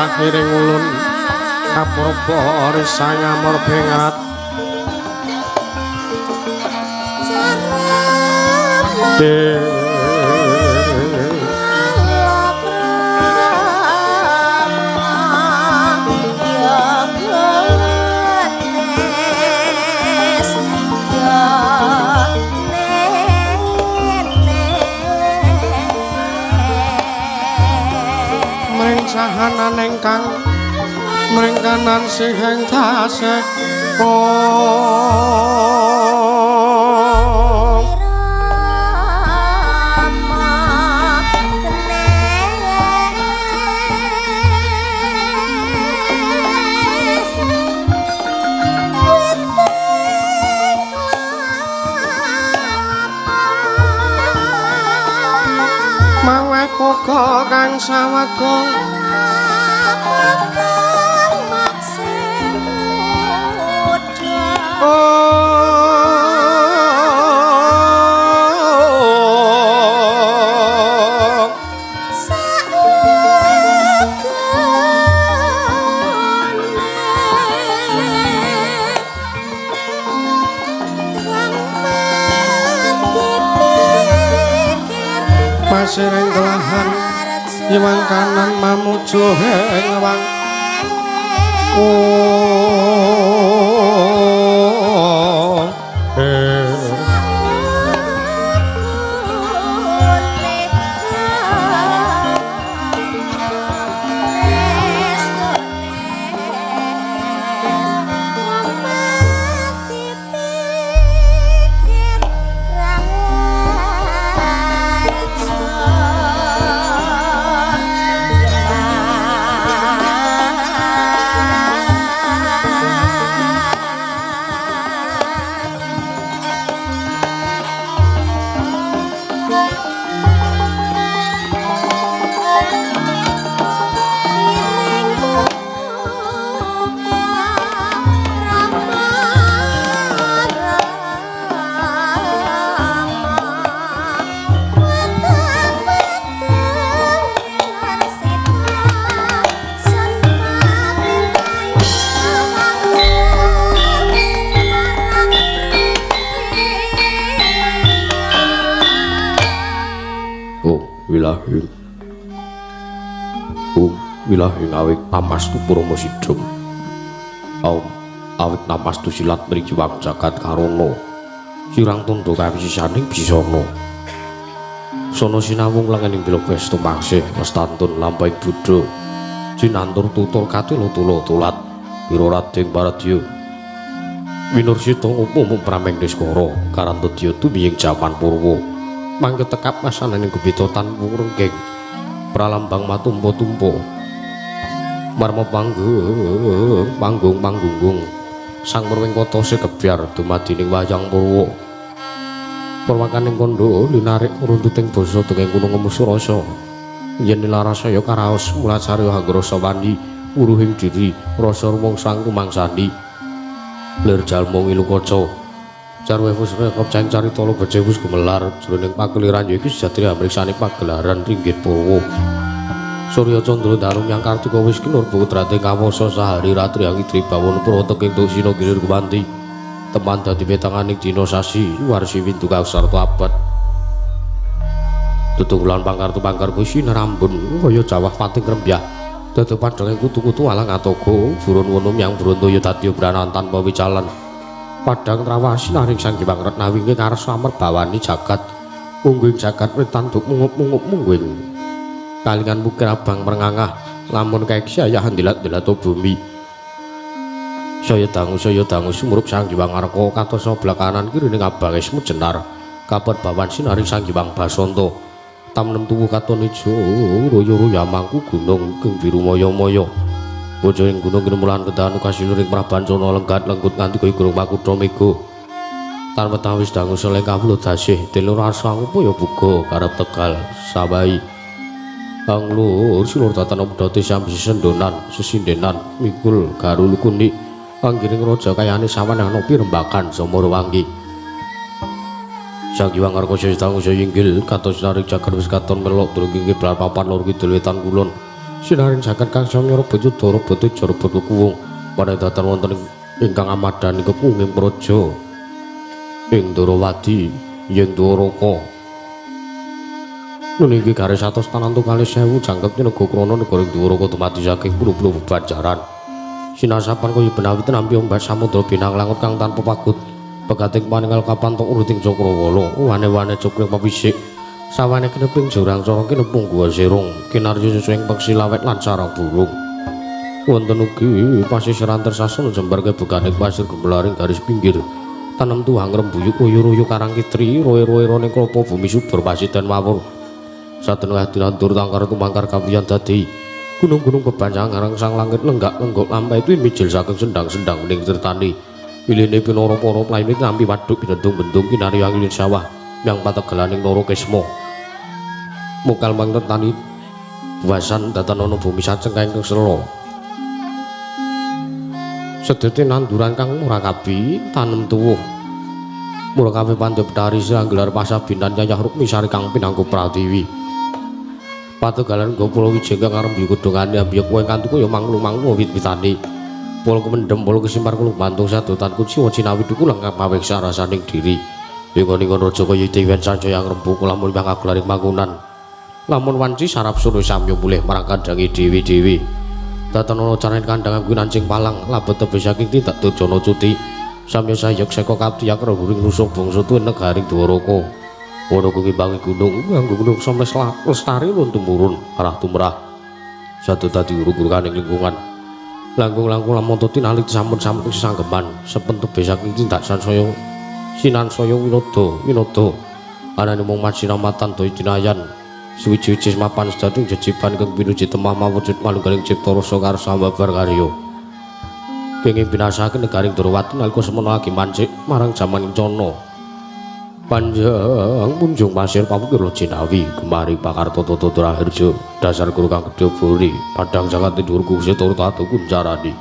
Akhiring ulun kapurba risang amor bengrat Sahanan ingkang mringkanan siheng tasih maweh poga kang sawaga Pasireng kelahan nyewang kanan mamuju ing lewang Wilahing awik namastu Purmasidam. Awik namastu silat mriki wang jagat karana. Sirang tundha kawisisaning bisana. Sono sinawung lengening bilokes tumangsih lestantun lampahing buddha. Cinantur tutur katula-tula tulat pira rading paradya. Winursita umum prameng niskara karantadya tumiying jaman purwa. Mangke tekap masananing gubita tanpa renggeng. Pralambang matumpa-tumpa. Marma panggung panggung panggunggung sang murwing kota sekebyar dumadining wayang purwa purwakaning kandha linarik runtuting basa dongeng gunung ngemusu rasa yen nilarasaya karaos mulacarya hanggrasa wani wuruhing diri rasa rumangsa kumangsani lir jalma ngilu kaca carwe puspa kapcang carita lobeje wis gumelar jroning pakeliran ya iki sejatine amriksane pagelaran ringgit purwa Surya Candra Daru yang Kartika wis kinurba kudrate kawasa sahari ratri angidri bawana purwa teking Duksina gilir gumanti teman dadi petanganing dina sasi warsi windu kausarta abad tutunggulan pangkartu pangkarku sinarambun kaya jawah pating rembyah dadi padhange kutu-kutu alang atoga burun wono yang burontoya dadi obranan tanpa wicalan padhang trawasi naring Sang Hyang Retnawi ing karsa amerbawani jagat mungguing jagat wetan duk mungup-mungup mungguing kalingan bukir abang merengangah lamun kaeksi ayahan dilat-dilat bumi saya dangu sumurup Sang Hyang Arka katos sebelah kanan kiri ning abange semu jenar kabar bawan sinaring Sang Hyang Basanta tamnem tuwu katon ijo royo-royo mangku gunung keng biru maya-maya bojoing gunung kinemulan kedanu kasiluring Prabancana lenggat lenggut nganti kaya gunung Makutha Mega tanpa tawis dangu seleng kawula dasih dene rasa upaya buga karep Tegal sawahi Anglur silur tatan omdate sambi sendonan sesindenan mikul garul kunik anggiring raja kayane sawan anopi rembakan Somorwangi Sang Hyang Arka saya inggil katos narik jagat wis katon melok durung kiblat papan lor kidul wetan kulon Sinaring jagat kang samya rebut yuda rebut teja rebut kuwung padha datan wonten ingkang amadani kepunging praja ing Ndorowadi yen Dwaraka. Niki garis atos tanantu kalih sewu jangkep nyunaga krana negara Dwaraka dumadi saking puluh-puluh bebanjaran. Sinasapan kaya benawi tinampi ombak samudra binang langut kang tanpa pagut. Pegating paningal kapantok uruting cakrawala, wane-wane cukring papisik. Sawane kineping jurang cara kinepung gua sirung, kinarya susuing peksi lawet lan sarang burung. Wonten ugi pasisiran tersasana jembar kebeganing pasir gemelaring garis pinggir. Tanem tuang rembuyuk royo-royo karang kitri, roe-roe-rone klopo bumi subur pasiden mawur. Satenengah dinandur tangkar tumangkar kawiyan dadi gunung-gunung bebanjang ngarang sang langit lenggak-lenggok lampah itu mijil saking sendang-sendang ning tirtani. Iline pinara para playune nampi waduk binendung-bendung kinarya angin sawah yang pategelaning Nara Kisma. Mukal mangtani buasan datan ana bumi saceng kang sela. Sedete nanduran kang murakabi tanem tuwuh. Murakabi pandhe betari sanggelar pasabinan yayah rukmi sari kang pinangku pratiwi. Pategalan nggo pulo wijing kang arep kudungane ambiyek kowe kantuku ya manglu-manglu wit-witane. Polo kemendem polo kesimpar kulung bantung sadotan kuciwa cinawi duku lengkap paweksa rasaning diri. Ingon-ingon raja kaya dewan sancaya ngrembug lamun pangagelaring mangunan. Lamun wanci sarap suruh samya mulih marang kandhange dewi-dewi. Datan ana carane kandhang kuwi nancing palang labet tebih saking tindak Durjana cuti. Samya sayek seka kaptiyak reguring nusa bangsa tuwin negaring Dwaraka. Ana kuwi ngimbangi gunung nganggo gunung samles lestari lun tumurun arah tumrah. Satu dadi urug-uruganing lingkungan. Langkung-langkung lamun tinali sampun-sampun sesanggeman sepen tebih saking tindak sansaya sinansaya winada winada anane mung masinamatan daya dinayan suwiji-wiji mapan sejati jejiban kang pinuji temah mawujud manunggaling cipta rasa karsa babar karya kenging binasaken negaring Dwarawati nalika semono lagi mancik marang jaman kencana panjang munjung pasir pamukir jinawi gemari pakarta tata raharja dasar guru kang gedhe buri padang jagat dhuwur kuse turta kuncarani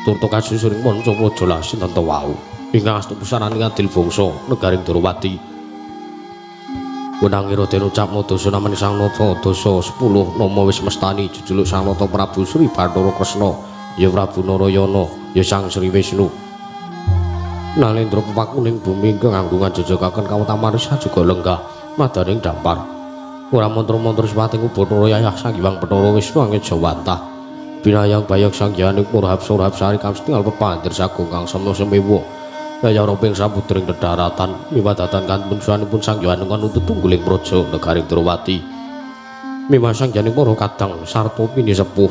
turta kasusuring manca praja lasin tenta wau ingkang asta pusarane adil bangsa negaring Dwarawati. Wenangira den ucapna dasa namane Sang Nata dasa 10 nama wis mestani jejuluk Sang Nata Prabu Sri Bathara Kresna ya Prabu Narayana ya Sang Sri Wisnu. Nalendra pepakuning bumi ingkang anggungan jejagaken kawetamaris sajuga lenggah madaning dampar. Ora mantra-mantra sipating Bathara Yayah Sang Hyang Bathara Wisnu angejawantah. Binayang bayang Sang Hyang Purhap Surhap Sari kang setinggal pepandir sagung kang samya semewa. Yayah roping samudring dedaratan miwadatan kantun suwanipun Sang Hyang nuntut tungguling praja negaring Dwarawati. Mimah Sang Hyang para kadang sarta pinisepuh.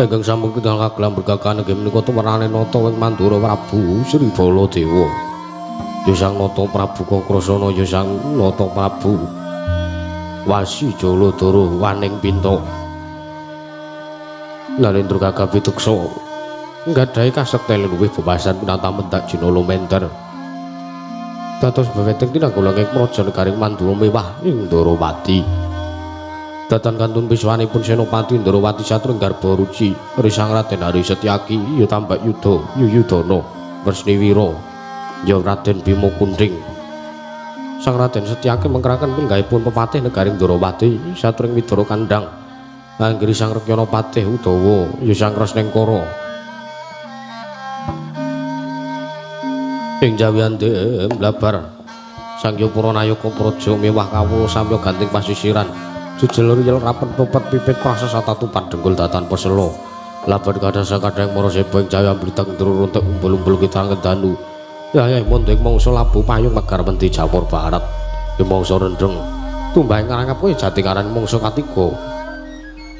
Ingkang sampun kendal kagelam bergagan inggih menika tumerane nata ing Mandura Prabu Sri Baladewa. Ya Sang Nata Prabu Kakrasana ya Sang Nata Prabu Wasi Jaladara Waning Pinta. Nalendra gagah piteksa nggadahi kasekten luwih bebasan pinata mendak jina lumenter. Dados bebeteng tinanggulanging praja negaring Mandura mewah ing Dwarawati. Datan kantun piswanipun Senopati Ndrawati Satru Garba Ruci Risang Raden Hari Setyaki ya Tambak Yuda Yuyudana Wresniwira ya Raden Bima Kunting. Sang Raden Setyaki mengkeraken pinggahipun pepatih negaring Ndrawati Satring Widara Kandang anggiri Sang Rekyana Patih Udawa ya Sang Kresnengkara. Ing jawihan Blabar Sang Hyang Puranayaka praja mewah kawula samya ganting pasisiran. Jejel riyel rapen pepet pipit prasasa tatupan dengkul datan pesela. Laban kadasa kadang mara seba ing jaya bliteng ndruntuk umbul-umbul kita ngedanu. Yayah mondeng mangsa labu payung megar menti Jawor Barat. Ya mangsa rendheng. Tumbahing karangap kowe jati karan mangsa katiga.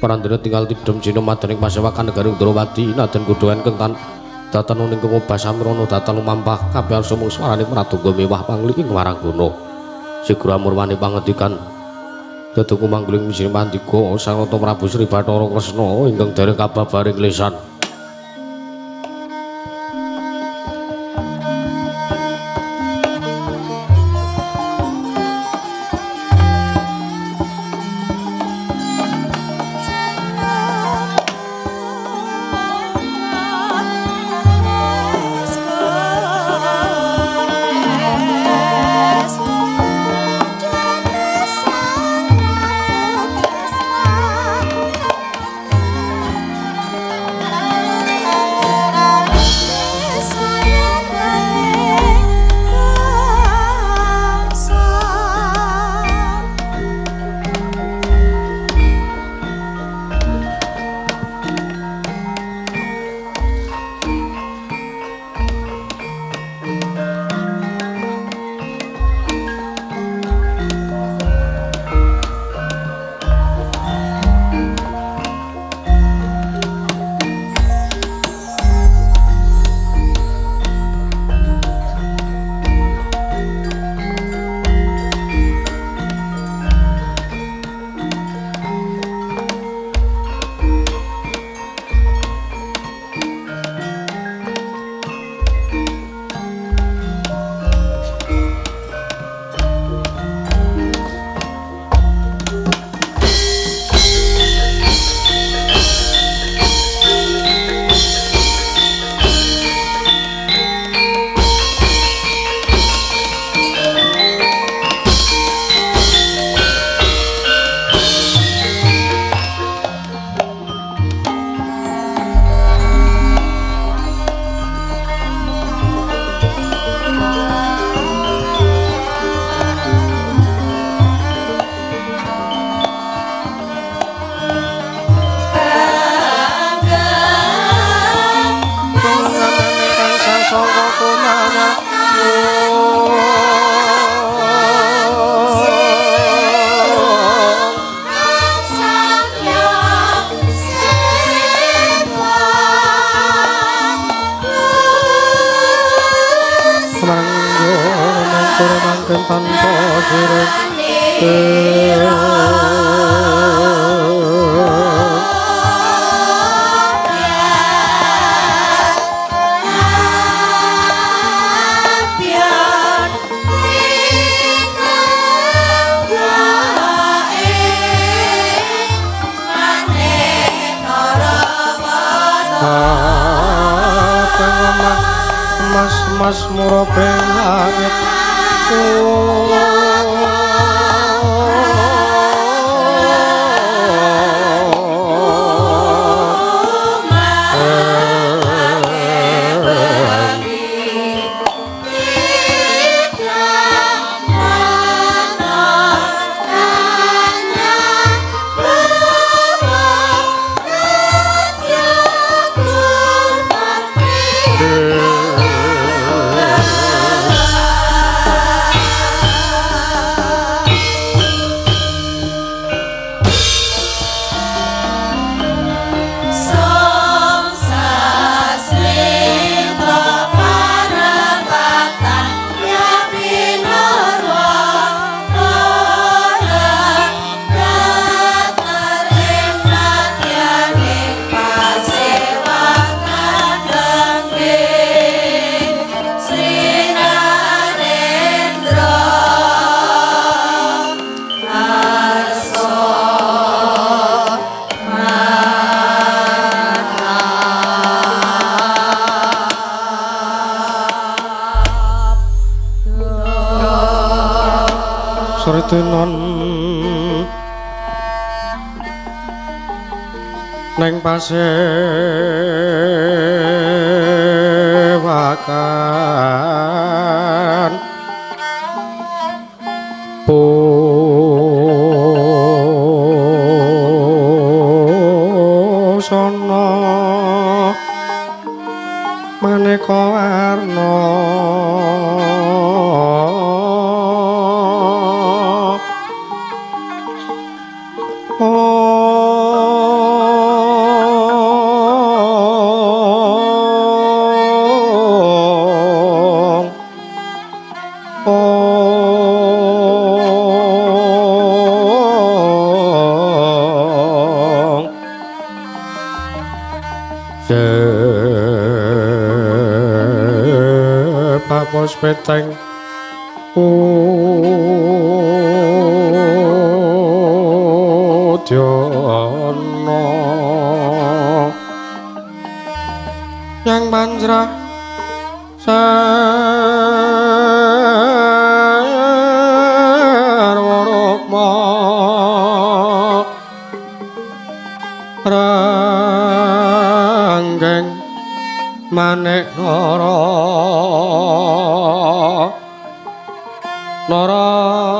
Parandene tinggal tidhem jina madaning pasewakan negari Ndrawati naden godhogan kang datan uning kengobah samirana datan lumampah kabeh arsa mung swarane pradonga mewah pangling ing waranggana. Sigra murwane pangendikan dadoku mangguling misir mandika Sang Nata Prabu Sri Bathara Kresna ingkang dereng kababaring lesan. Sang Tanpa sirik. Mas murabeng langit. Sritenon neng pasewakan pusana maneka warna. Papos peteng udyana yang manjrah sarwa rukma ranggeng manik nara narawata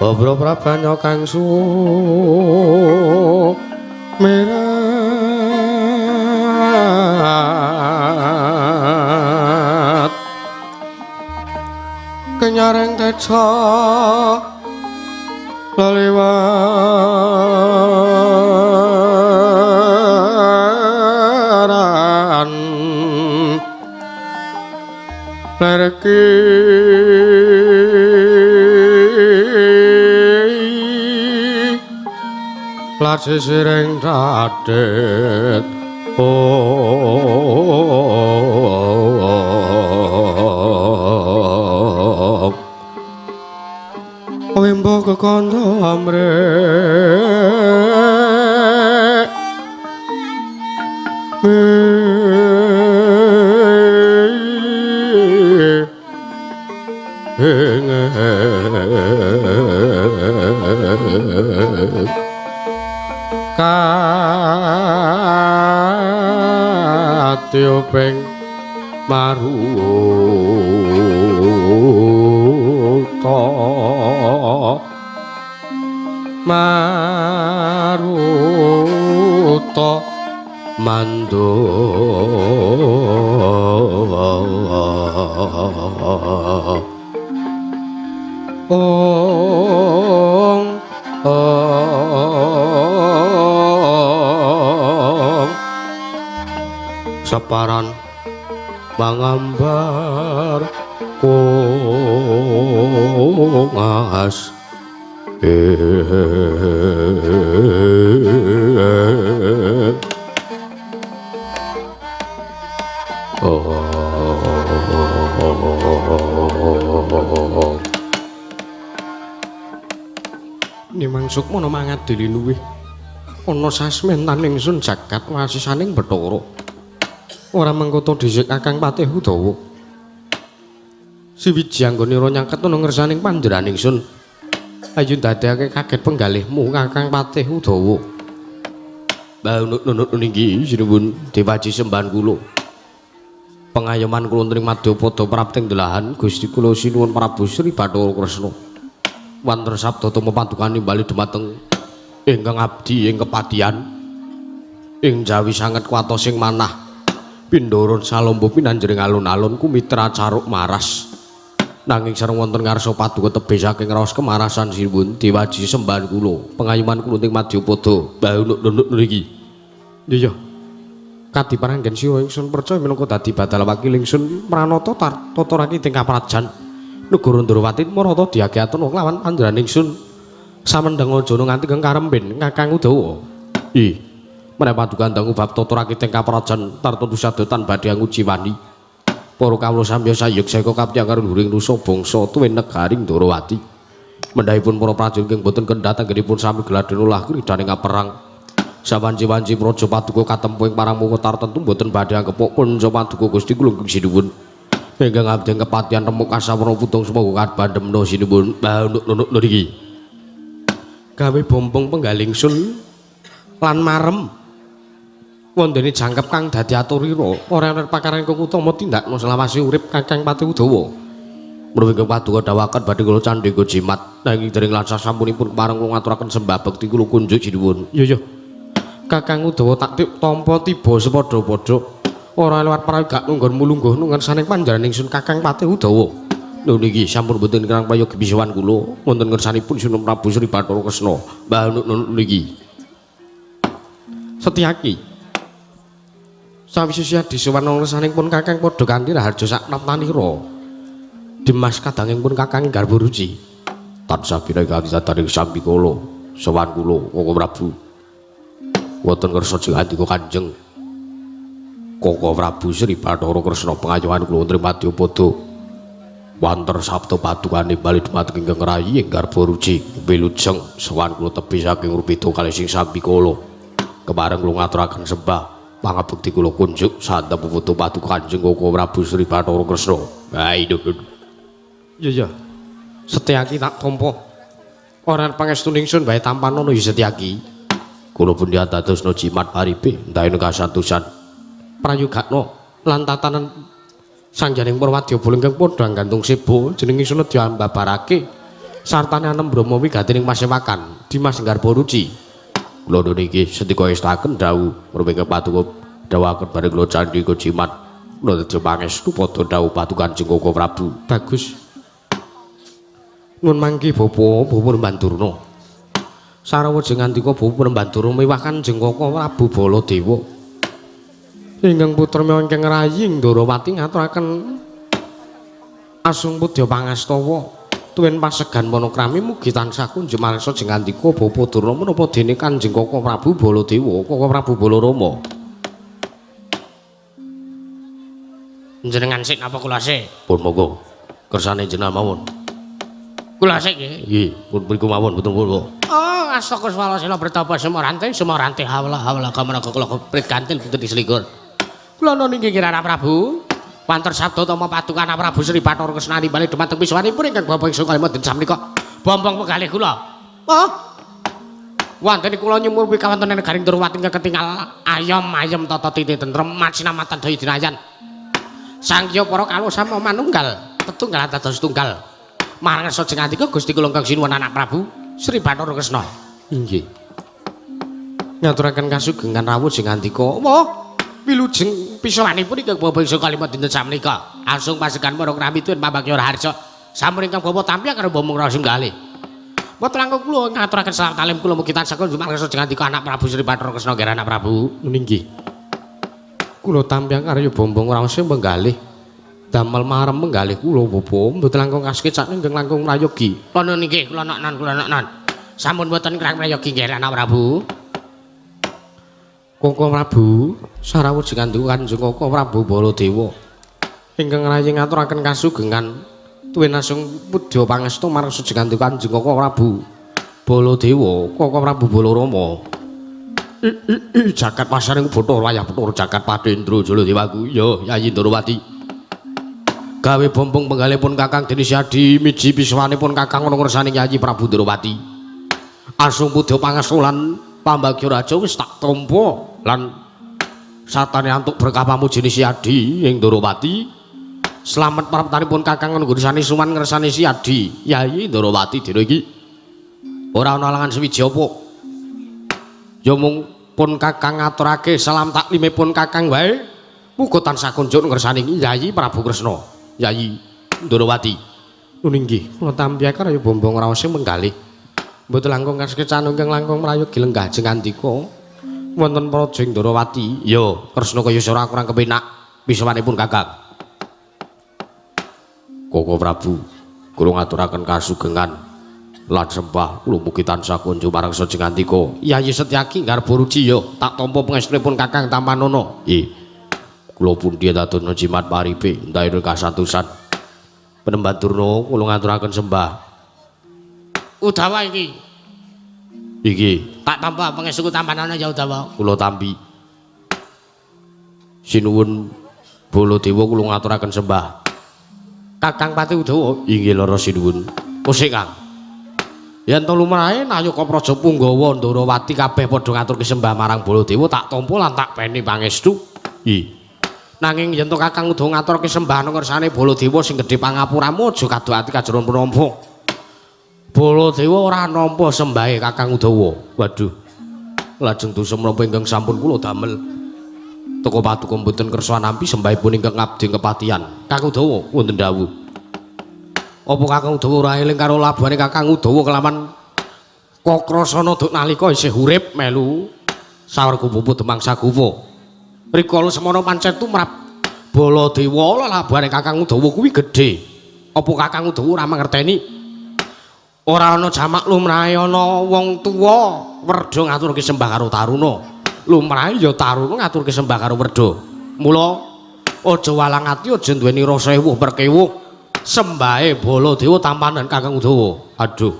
Obro prabanya kang sumirat kenyareng teja leliwaran lerki lajeng sireng dadet wimbo kekandha amrih Wadyopeng maruta maruta mando ong ong saparan mangambar kongas Nimang Sukmana mangadili luwih ana sasmentan ingsun jagat wasisaning Bathara. Ora mengkoto dhisik Kakang Patih Udawa. Siwiji anggonira nyaket ana ngersaning panjenengan ingsun. Ayo ndadekake kaget penggalihmu Kakang Patih Udawa. Mbah nunut ninggi sinuwun dewaji sembahan kula. Pengayoman kula wonten ing Madyapada prapting delahan Gusti kula sinuwun Prabu Sri Bathara Kresna. Wanter sabda tama padukane bali dumateng ingkang abdi ing kepatihan ing jawi sanget kuwatos ing manah pindorun salombo pinanjering alun-alun kumitra caruk maras nanging sareng wonten ngarsa paduka tebih saking raos kemarasan sinuwun dewaji sembahan kula pengayoman kula ing Madyapada. Mbah nunut niki iya kadiparanggen sira ingsun percaya minangka dadi badal wakil ingsun pranata tata rakyat ing kaprajan negara Ndrawati marata diageatana kelawan panjenengan ingsun samendeng aja nganti kang karemben Kakang Udawa. Ih, menawi paduka dangu bab tata rakyat ing kaprajan tartuntu sadotan badhe ngujiwani para kawula samya sayuk saeka kapyang karo luhuring nusa bangsa tuwin negari Ndrawati. Mendhahipun para prajurit ingkang boten kendhat anggenipun sami gladhen olah kridhaning kaperang. Sawanci-wanci praja paduka katempuh ing parang muka tartentu boten badhe anggepuk kunca paduka Gusti kula ingkang sinuwun. Ingkang abdi kepatihan remuk asawarna putung sumangga kabandemna sinuwun. Mbah nunut niki gawe bombong penggalih ingsun lan marem wondene jangkep kang dadi aturira ora ana pakaran ingkang utama tindakna selawase urip Kakang Patih Udawa. Menawi ingkang paduka dawaken badhe kula candhengga jimat nanging dereng lansah sampunipun kepareng kula ngaturaken sembah bekti kula kunjuk sinuwun. Iya iya Kakang Udawa tak tampa tiba sepadha-padha ora lewat prayoga nggonmu lungguh ngersaning panjenengan ingsun Kakang Patih Udawa. Lho niki sampun boten kirang prayoga bisuwan kula wonten ngersanipun Sinuwun Prabu Sri Bathara Kresna. Mbah nunut niki Setyaki sawise sia disowan ngersaning pun Kakang padha kanthi raharja sak praptanira. Dimas kadanging pun Kakang garwa ruci. Tansah binaga sadaring sambikala sowan kula Koko Prabu. Wonten ngersa jengandika Kanjeng Koko Prabu Sri Bathara Kresna pengayohan kula wonten Madyapada. Wanter sabda padukane bali dumateng ingkang rayi ing garba ruci wilujeng sowan kula tebih saking rupita kalih sing sambikala. Kepareng kula ngaturaken sembah pangabekti kula kunjuk sandhep putu paduka Kanjeng Koko Prabu Sri Bathara Kresna. Ha iya iya Setyaki tak tampa. Ora pangestu ingsun wae tampanana ya Setyaki. Kula pun diatadosna jimat paripe ndaene kasantosan prayogakna lan tatanan sangjaning Purwadya ingkang padha nggantung seba jeneng ingsun diambabarake sartane anem brahma wigati ing pasewakan Dimas Garba Ruci. Kula niki setika estaken dawuh menawi paduka dawaken bareng kula candhi jimat kula tejo pangestu padha dawuh paduka Kanjeng Koko Prabu. Bagus. Nuwun mangki bapa bapa Bandurna. Sarawa jengandika bapa Bandurna miwah Kanjeng Koko Prabu Baladewa. Ingkang putra ingkang rayi Ndrawati ngaturaken asung pudya pangastawa tuwin pasegan panakrami mugi tansah kunjuk marsa jengandika bapa Durna menapa dene Kanjeng Koko Prabu Baladewa Koko Prabu Balarama. Njenengan sik napa kula sik? Pun monggo kersane jenengan mawon. Kula sik nggih. Nggih, pun mriku mawon boten monggo. Oh, astaka swala sela bertapa semorante semorante hawla hawla kamana kula prit kantil putih selikur. Kula niki Kirana Prabu wanter sabda tama paduka Prabu Sri Bathara Kresna nimbali dumateng pisuwanipun ingkang bapa ingsun kalima den samenika bombong pegalih kula. Oh. Wonten kula nyumurpi kawontenan negaring Ndorowati ingkang ketingal ayom-ayem tata titi tentrem masinamatan daya dinayan. Sangya para kawula sama manunggal tetunggal dados tunggal. Marang ngersa jengandika Gusti kula ingkang sinuwun anak Prabu Sri Bathara Kresna. Inggih. Ngaturaken kasugengan rawuh jengandika. Wah, wilujeng pisawanipun ingkang bapa ingsun kalima dinten sakmenika. Asung pasegan para krami tuwin pambagya raharja. Sampun ingkang bapa tampi karo mbomong raos nggalih. Mboten langkung kula ngaturaken salam talim kula mugi tansah kunjung ngersa jengandika anak Prabu Sri Bathara Kresna nggih anak Prabu. Inggih. Kula tampi karo bombong raos menggalih. Damel marem menggalih kula bapa mboten langkung kasekecak ingkang langkung prayogi. Kula nun inggih, kula noknan, kula noknan. Sampun mboten kirang prayogi nggih anak Prabu. Koko Prabu sarawuh jengandika Kanjeng Koko Prabu Baladewa ingkang rayi ngaturaken kasugengan tuwin asung pudya pangestu marang sejengandika Kanjeng Koko Prabu Baladewa Koko Prabu Balarama. I jagat pasaring Bathara wayah Bathara jagat Padendra Jaladewaku ya Yayi Ndorowati gawe bombong penggalipun Kakang Deni Siadi miji piswanipun Kakang ana ngersane Yayi Prabu Ndorowati. Asung pudya pangestu lan pambagya raja wis tak tampa lan satane antuk berkah pamujine Siadi ing Ndorowati. Slamet praptanipun Kakang nggurusane suwan ngersane Siadi Yayi Ndorowati dina iki ora ana alangan suwiji apa ya mung pun Kakang ngaturake salam taklimipun Kakang wae muga tansah kunjuk ngersane Yayi Prabu Kresna Yayi Ndorowati. Nun inggih kula tampi karo bombong raose menggalih mboten langkung kasekecan ingkang langkung mrayogi lenggah jengandika wonten praja ing Ndorowati. Ya Kresna kaya ora kurang kepenak pisawanipun Kakang. Koko Prabu kula ngaturaken kasugengan lan sembah kula mugi tansah kunjung marang sajengandika Yayi Setyaki garba ruci ya tak tampa pangestunipun Kakang Tamanono. Nggih kula pundi dadono jimat paripe ndaire kasantosan Penemban Durna kula ngaturaken sembah. Udawa iki. Iki tak tampa pangestuku Tamanono ya Udawa. Kula tampi. Sinuwun Baladewa kula ngaturaken sembah. Kakang Pati Udawa inggih lara sinuwun. Kusik Kang. Yen to lumrahe nayaka praja Punggawa Ndorowati kabeh padha ngaturke sembah marang Baladewa tak tampa lan tak peni pangestu. Nggih. Nanging yen to Kakang Udawa ngaturke sembah nang ngersane Baladewa sing gedhe pangapuramu aja kadu ati kajeron penampa. Baladewa ora nampa sembahe Kakang Udawa. Waduh. Lajeng dosa menapa ingkang sampun kula damel. Teka paduka mboten kersa nampi sembahipun ingkang ngabdi kepatihan. Kakang Udawa wonten dawuh. Apa Kakang Udawa ora eling karo labuhane Kakang Udawa kelawan Kakrasana duk nalika isih urip melu sawerga pupu Demang Sagupa. Rikala semono pancen tumrap Baladewa labuhane Kakang Udawa kuwi gedhe. Apa Kakang Udawa ora mangerteni? Ora ana jamak lumrahe ana wong tuwa werda ngaturke sembah karo taruna. Lumrahe ya taruna ngaturke sembah karo werda. Mula aja walang ati aja duweni rasa ewuh perkewuh. Sembahe Baladewa tampanan Kakang Udawa. Aduh.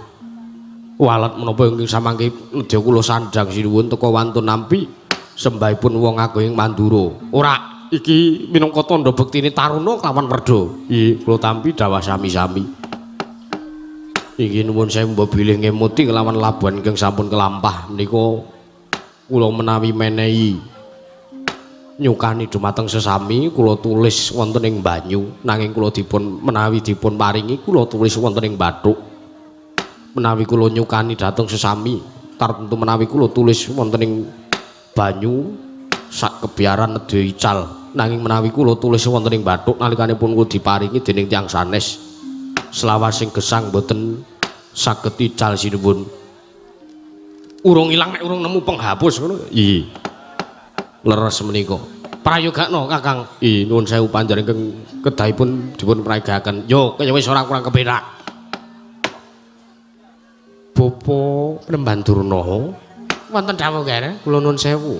Walet menapa ingkang samangke nedya kula sandhang sinuwun teka wantun nampi sembahipun wong agung ing Mandura. Ora iki minangka tandha bektine taruna kelawan werda. Nggih, kula tampi dawah sami-sami. Iki nuwun sewu mbok bilih ngemuti kelawan labuhan ingkang sampun kelampah menika kula menawi menehi nyukani dumateng sesami kula tulis wonten ing banyu nanging kula dipun menawi dipun paringi kula tulis wonten ing bathuk. Menawi kula nyukani dhateng sesami tartemtu menawi kula tulis wonten ing banyu sak kebiaran nedya ical nanging menawi kula tulis wonten ing bathuk nalikanipun kula diparingi dening tiyang sanes selawasing gesang mboten saged ical sinuwun. Urung ilang nek urung nemu penghapus ngono. Nggih. Leres menika. Prayogakno Kakang. Nggih, nuwun sewu panjenengan ingkang kedahipun dipun prayogakaken. Yo, kaya wis ora kurang kepenak. Bapa Penemban Durna wonten dawuh kene. Kula nuwun sewu.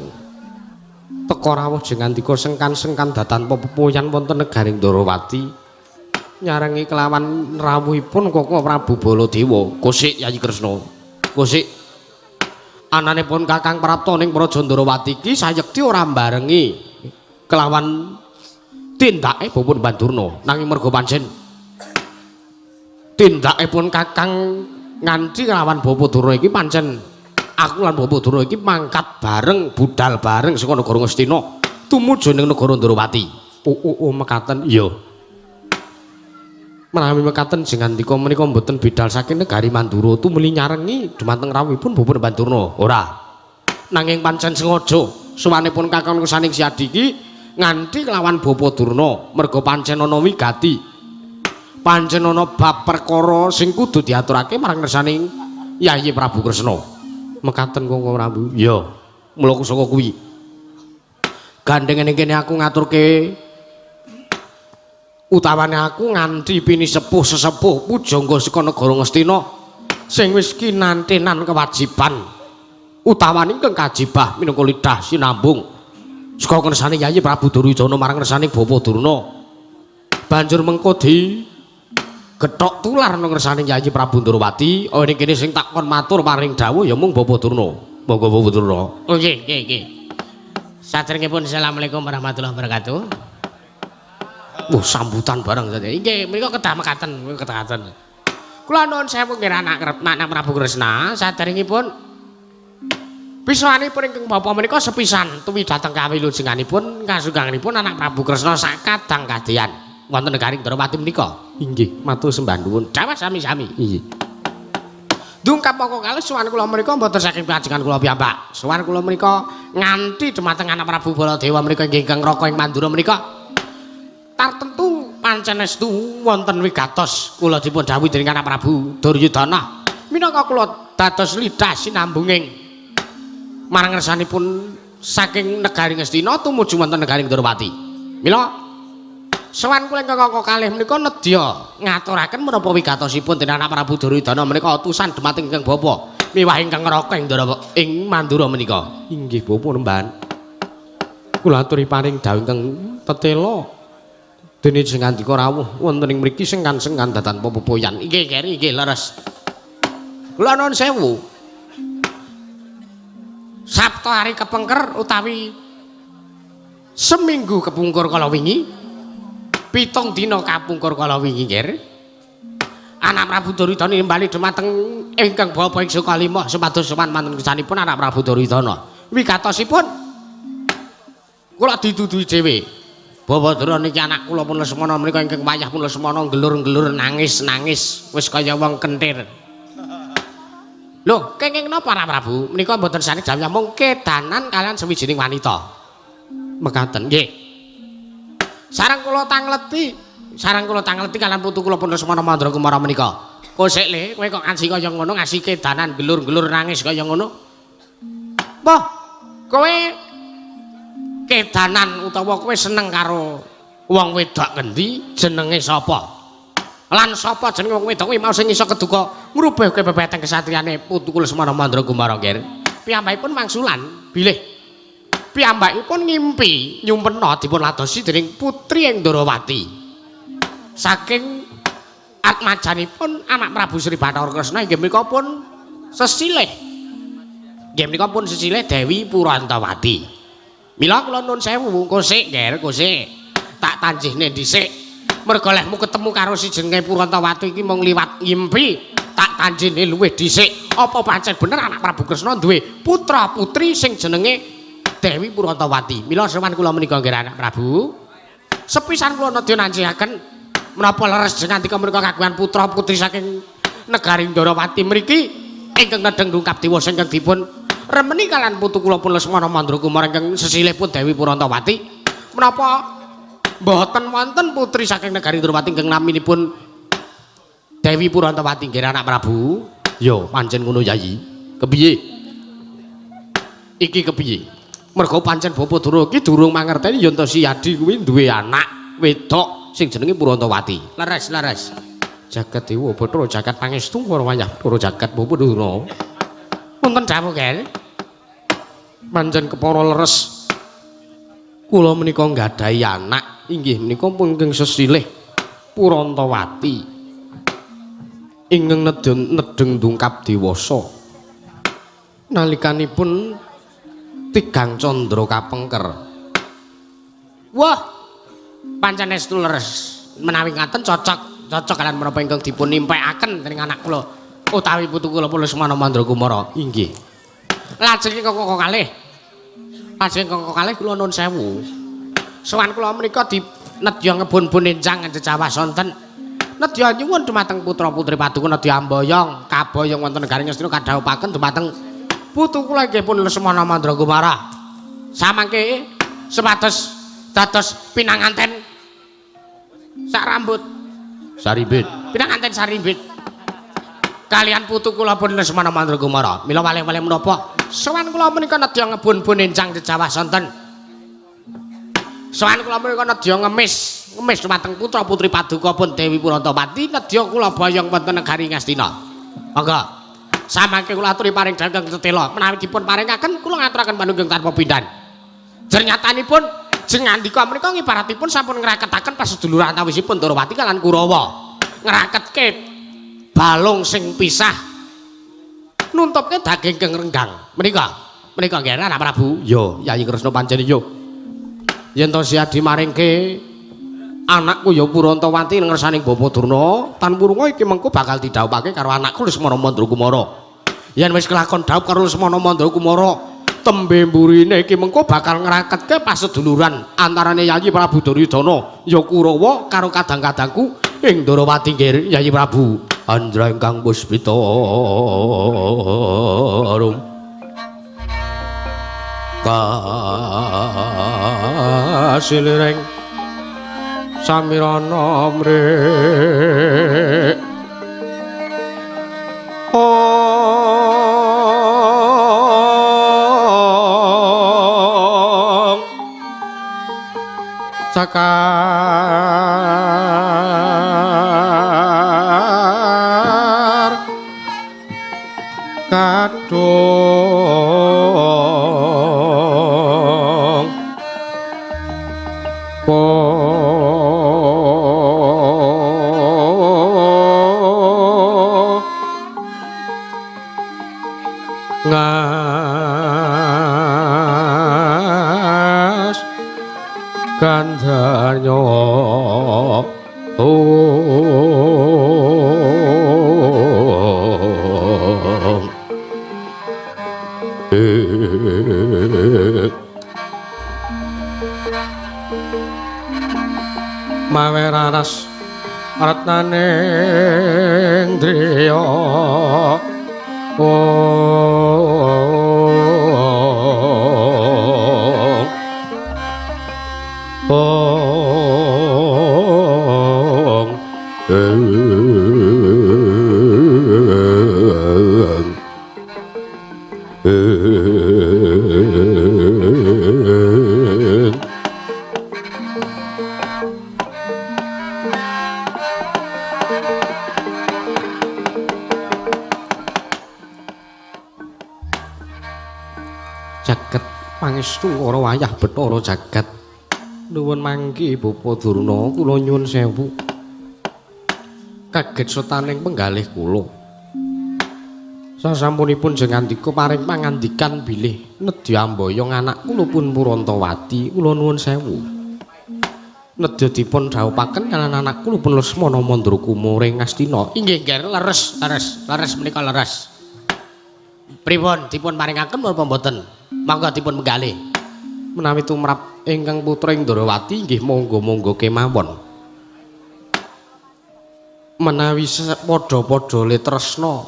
Teka rawuh jengandika sengkan-sengkan datanpa pepoyan wonten negaring Ndorowati. Nyarengi kelawan rawuhipun Koko Prabu Baladewa. Kusik Yayi Kresna. Kusik. Ananipun Kakang Prapta ning Praja Ndorowati iki sayekti ora mbarengi kelawan tindake Bapa Bandurna. Nanging merga pancen tindakipun Kakang nganti kelawan Bapa Durna iki pancen Aku lan Bapak Durna iki mangkat bareng, budal bareng saka negara Ngastina tumuju ning negara Ndrawati. Oh, mekaten. Iya. Menawi mekaten jengandika menika mboten bidal saking negari Mandura tumuli nyarengi dumateng rawuhipun Bapak Durna. Ora. Nanging pancen sengaja suwanipun kakon kesaning Siadi iki nganti kelawan Bapak Durna merga pancen ana wigati. Pancen ana bab perkara sing kudu diaturake marang ngersaning Yayi Prabu Kresna. Mekaten Kangkang Prabu. Iya, mula saka kuwi. Gandeng ning kene aku ngaturke utawane aku nganti pini sepuh sesepuh pujangga saka negara Ngastina sing wis kinantenan kewajiban utawane ingkang kajibah minangka lidah sinambung saka ngersane Yayi Prabu Duryudana marang ngersane Bapak Durna. Banjur mengko di gethok tular nang ngersane Yayi Prabu Ndrawati. Oh ning kene sing tak kon matur paring dawuh ya mung Bapak Durna. Monggo Bapak Durna. Oh nggih, nggih, nggih. Saderengipun assalamualaikum warahmatullahi wabarakatuh. Wah, sambutan bareng saja. Nggih, menika kedah mekaten, menika kedah. Kula nuwun sewu nggih anak Prabu Kresna, saderengipun pisanipun ingkang bapa menika sepisan tuwi dhateng kawilujenganipun kasuganganipun anak Prabu Kresna sakadang kadeyan wonten negari Ndrawati menika. Inggih, matur sembah nuwun. Dawah sami-sami. Inggih. Dungkap mongko kalih sowan kula menika mboten saking panjenengan kula piyambak. Sowan kula menika nganti dumateng anak Prabu Baladewa menika ingkang raka ing Mandura menika. Tartemtu pancen estu wonten wigatos kula dipun dhawuhi dening anak Prabu Duryudana. Minangka kula dados lidah sinambunging marang ngersanipun saking negari Ngastina tumuju wonten negari Ndrawati. Mila sowan kula ingkang angka kalih menika nedya ngaturaken menapa wigatosipun dening anak Prabu Duryudana menika utusan dumateng ingkang bapa miwah ingkang ngraka ing Ndrawati ing Mandura menika. Inggih bapa nemban. Kula aturi paring dawuh ingkang tetela dene sing ngandika rawuh wonten ing mriki sengkan-sengkan datan pepoyan. Inggih keri inggih leres. Kula nuwun sewu. Sabtu hari kepengker utawi seminggu kepungkur kala wingi, 7 dina kapungkur kala wingi nggih. Anak Prabu Duryudana nimbali dumateng ingkang bapa ing Sukalima supados sowan manten kesanipun anak Prabu Duryudana. Wigatosipun kula diduduhi dhewe. Bapak Durna niki anak kula pun Lesmana menika ingkang wayah pun Lesmana nggelur-nggelur nangis-nangis wis kaya wong kentir. Lho, kenging napa Anak Prabu? Menika mboten sane jawab mung kedanan kalian sawijining wanita. Mekaten. Nggih. Sareng kula tangleti, sareng kula tangleti kalian putu kula pun Lesmana Mandra Kumara menika. Kosek le, kowe kok ngansi kaya ngono, ngasi kedanan gelur-gelur nangis kaya ngono. Mbah, kowe kedanan utawa kowe seneng karo wong wedok ngendi, jenenge sapa? Lan sapa jenenge wong wedok kuwi mau sing iso keduka ngrubah kepepeteng kesatriyane putu kula Lesmana Mandra Kumara nggih. Piyambakipun wangsulan bilih piyambakipun ngimpi nyumpena dipun ladosi dening putri ing Ndrawati. Saking atmajanipun anak Prabu Sri Bathara Kresna inggih menika pun sesilih. Nggih menika pun sesilih Dewi Purantawati. Mila kula nuwun sewu kosik nggih kosik. Tak tanjihne dhisik. Merga lehmu ketemu karo si jenenge Purantawati iki mung liwat ngimpi, tak tanjihne luwih dhisik. Apa pancen bener anak Prabu Kresna duwe putra putri sing jenenge Dewi Purantawati? Mila sowan kula menika nggih anak Prabu. Sepisan kula nedya nanjihaken menapa leres jengandika menika kagungan putra putri saking negari Ndrawati mriki ingkang nedheng dungkap dewasa ingkang dipun remeni kalian putu kula pun Lesmana Mandra Kumara ingkang sesilih pun Dewi Purantawati. Menapa mboten wonten putri saking negari Ndrawati ingkang naminipun Dewi Purantawati nggih anak Prabu? Ya pancen ngono Yayi. Kepiye? Iki kepiye? Merga pancen Bapak Durna iki durung mangerteni yen to si Yadi kuwi duwe anak wedok sing jenenge Purantawati. Leres, leres. Jagat Dewa Bathara jagat pangestu para wayah Bathara jagat Bapak Durna. Wonten dawuh, Ger. Pancen kepara leres. Kula menika nggadahi anak inggih menika pun ingkang sesilih Purantawati. Ingkang nedheng dungkap dewasa. Nalikanipun tigang candra kapengker. Wah, pancen estu leres. Menawi ngaten cocok, cocok kalian menapa ingkang dipun nimpekaken dening anak kula utawi putu kula Lesmana Mandra Kumara. Inggih. Lajeng ingkang kalih. Lajeng ingkang kalih kula nuwun sewu. Sowan kula menika dinedya ngebun-bun enjang jejawah sonten. Nedya nyuwun dumateng putra-putri paduka nedya amboyong, kaboyong wonten negari Ngastina kadhawuhaken dumateng putu kula inggih pun Lesmana Mandra Kumara. Samangke sepados dados pinanganten sak rambut sarimbit. Pinanganten sarimbit. Kalian putu kula pun Lesmana Mandra Kumara. Mila waleh-waleh menapa? Sowan kula menika nedya ngebun-bun enjang jejawah sonten. Sowan kula menika nedya ngemis, ngemis dumateng putra-putri paduka pun Dewi Purantapati nedya kula boyong wonten negari Ngastina. Monggo. Samangke kula aturi paring dhateng tetela, menawi dipun paringaken kula ngaturaken panungging tanpa pindhan. Jernyatanipun jeng ngandika menika ngibaratipun sampun ngraketaken paseduluran antawisipun Ndorowati kalian Kurawa. Ngraketke balung sing pisah nuntupke daging keng renggang. Menika, menika nggih Anak Prabu. Yo, Yayi Kresna pancen yo. Yen to siadi maringke anakku ya Purantawati ngersaning Bapa Durna, tan wurunga iki mengko bakal didhawuhake karo anakku Lesmana Mandra Kumara. Yen wis kelakon dhawuh karo Lesmana Mandra Kumara, tembe mburine iki mengko bakal ngraketke paseduluran antarane Yayi Prabu Duryudana ya Kurawa karo kadang-kadangku ing Ndorowati nggih Yayi Prabu. Andra ingkang puspita arum kasiliring samirana mrik ong cakar kadung ngas gandharnya mawe raras ratnaning driya ong ong Jagat pangestu ora wayah Bathara jagat. Nuwun mangki Bapa Durna, kula nyuwun sewu. Kaget setaning penggalih kula. Sasampunipun jeng ngandika paring pangandikan bilih nedya amboyong anak kula pun Purantawati, kula nuwun sewu. Nedya dipun dhawuhaken kaliyan anak kula pun Lesmana Mandra Kumara ing Ngastina. Inggih, nggih, leres, leres, leres menika leres. Pripun dipun paringaken menapa mboten? Monggo dipun menggalih. Menawi tumrap ingkang putra ing Ndorowati nggih monggo-monggo kemawon. Menawi padha-padha le tresna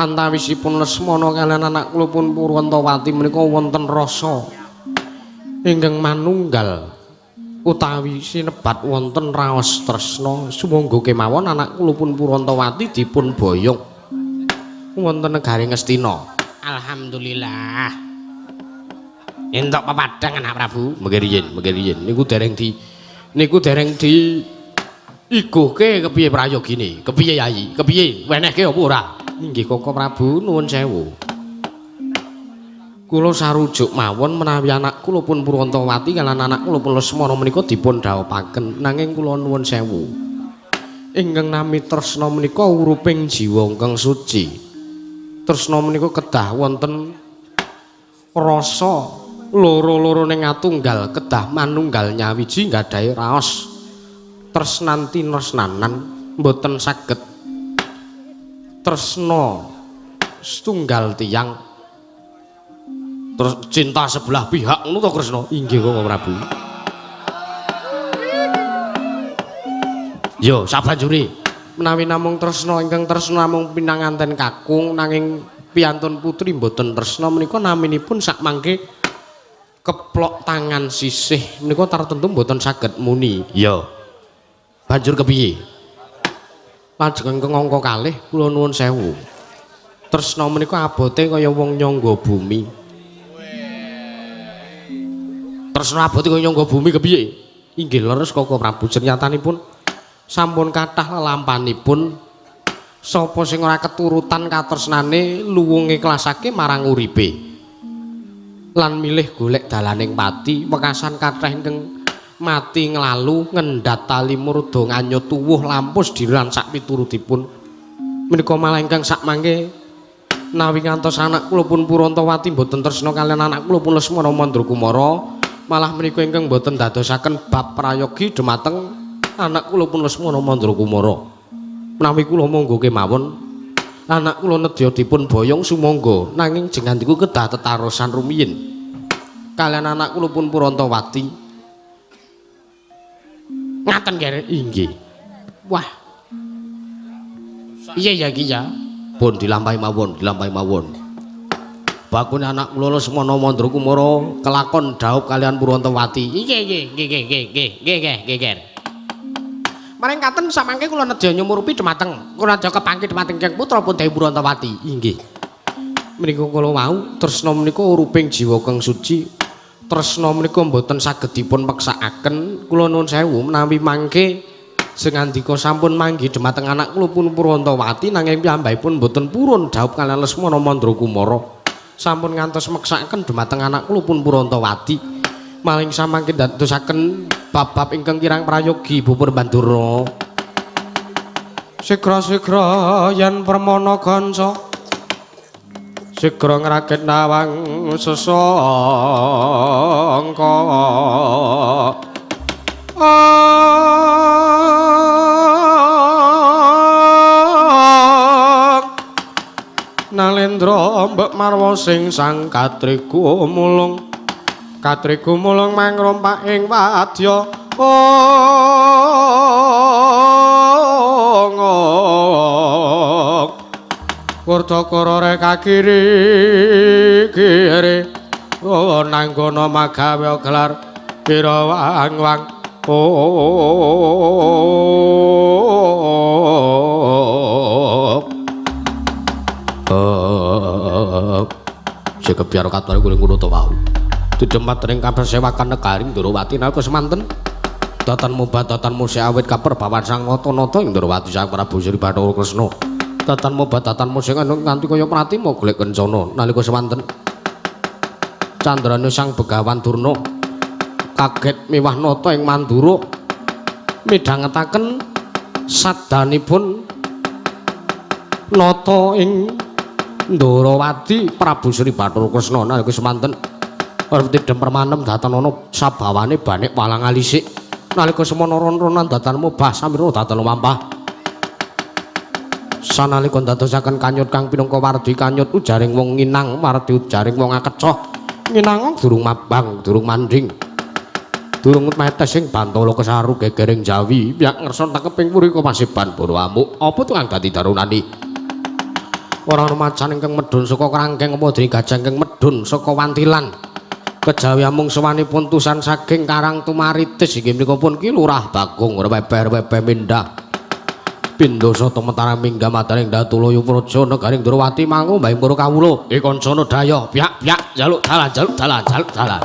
antawisipun Lesmana kaliyan anak kula pun Purantawati menika wonten rasa ingkang manunggal utawi sinebat wonten raos tresna. Sumangga kemawon anak kula pun Purantawati dipun boyong wonten negari Ngastina. Alhamdulillah. Entuk pepadang anak Prabu. Mengke riyin, mengke riyin. Niku dereng di iguhke kepiye prayogine? Kepiye Yayi? Kepiye? Wenehke apa ora? Inggih Koko Prabu, nuwun sewu. Kula sarujuk mawon menawi anak kula pun Purantawati kaliyan anak kula pun Lesmana menika dipun dhawuhaken, nanging kula nuwun sewu. Ingkang nami tresna menika uruping jiwa ingkang suci. Tresna menika kedah wonten rasa loro-lorone ngatunggal, kedah manunggal nyawiji nggadahi raos tresnan tinresnanan, mboten saged tresna setunggal tiyang. Terus cinta sebelah pihak ngono to Kresna? Inggih Koko Prabu. Yo sabanjure menawi namung tresna ingkang tresna namung pinanganten kakung nanging piyantun putri mboten tresna menika naminipun sakmangke keplok tangan sisih menika tartemtu mboten saged muni. Iya. Banjur kepiye? Lajeng ingkang angka kalih kula nuwun sewu. Tresna menika abote kaya wong nyangga bumi. Tresna abote kaya nyangga bumi kepiye? Inggih leres Koko Prabu, nyatanipun sampun kathah lelampanipun sapa sing ora keturutan katresnane luwung ngiklasake marang uripe lan milih golek dalaning pati wekasan kathah ingkang mati nglalu ngendhat tali murda nganyut tuwuh lampus dilan sak piturutipun menika malah ingkang sakmangke nawi ngantos anak kula pun Purantawati mboten tresna kaliyan anak kula pun Lesmana Mandrakumara malah menika ingkang mboten dadosaken bab prayogi dumateng anak kula pun Lesmana Mandrakumara. Menawi kula monggo kemawon anak kula nedya dipun boyong sumangga nanging jengandiku kedah tetarosan rumiyin kaliyan anak kula pun Purantawati. Ngaten nggih. Inggih. Wah. Iya ya iki ya. Pun dilampahi mawon, dilampahi mawon. Bakune anak kula Lesmana Mandrakumara kelakon dhaup kaliyan Purantawati. Nggih nggih nggih nggih nggih nggih nggih nggih. Maring katen samangke kula nedya nyumurupi dumateng kula nedya kepanggih dumateng Kyang Putra pun Dewi Purantawati. Inggih. Menika kula wau tresna menika uruping jiwa kang suci. Tresna menika mboten saged dipun peksakaken. Kula nuwun sewu menawi mangke sengandika sampun manggi dumateng anak kula pun Purantawati nanging piyambakipun mboten purun dhaup kaliyan Lesmana Mandrakumara. Sampun ngantos meksakaken dumateng anak kula pun Purantawati. Maling samangke ndadosaken bab-bab ingkang kirang prayogi Ibu Purbandura. Sigra-sigra yen permana kanca sigra ngrakit nawang sesangka. Nalendra mbek marwa sing sang katriku mulung. Katriku mulung mangrompak ing wadya. Kurdakara reka kiri kiri nanggana magawe gelar pira wang wang. Sing kebiar katwari kuwi ngono to wau. Didemat ring kapersewakan negaring Ndorowati nalika semanten datan mubah datan musih awit kaperbawan sang nata-nata ing Ndorowati Sang Prabu Sri Bathara Kresna. Datan mubah datan musih nganti kaya pratima golek kencana nalika semanten candrane Sang Begawan Durna kaget miwah nata ing Mandura midhangetaken sadanipun nata ing Ndorowati Prabu Sri Bathara Kresna nalika semanten arep tidhem permanem datan ana sabawane banik walang alisik nalika semono ron-ronan datan mubah samirna datan lumampah sanalika ndadosaken kanyut kang pinangka wardi kanyut ujaring wong nginang wardi ujaring wong akecoh nginang durung mabang durung manding durung metes sing bantala kesaru gegering jawi piyak ngersa tangkeping puri kemasiban bono amuk apa tukang dadi darunani ora ana macan ingkang medhun saka krangkeng apa dene gajah ingkang medhun saka wantilan kejawi amung sowanipun tusan saking Karang Tumaritis inggih menika pun Ki Lurah Bagong reweber-weber mindah pindha sata mentara minggah madaning Datulaya Praja negaring Ndorowati mangu mbahing para kawula e kancana daya piyak-piyak jaluk dalan jaluk dalan jaluk dalan.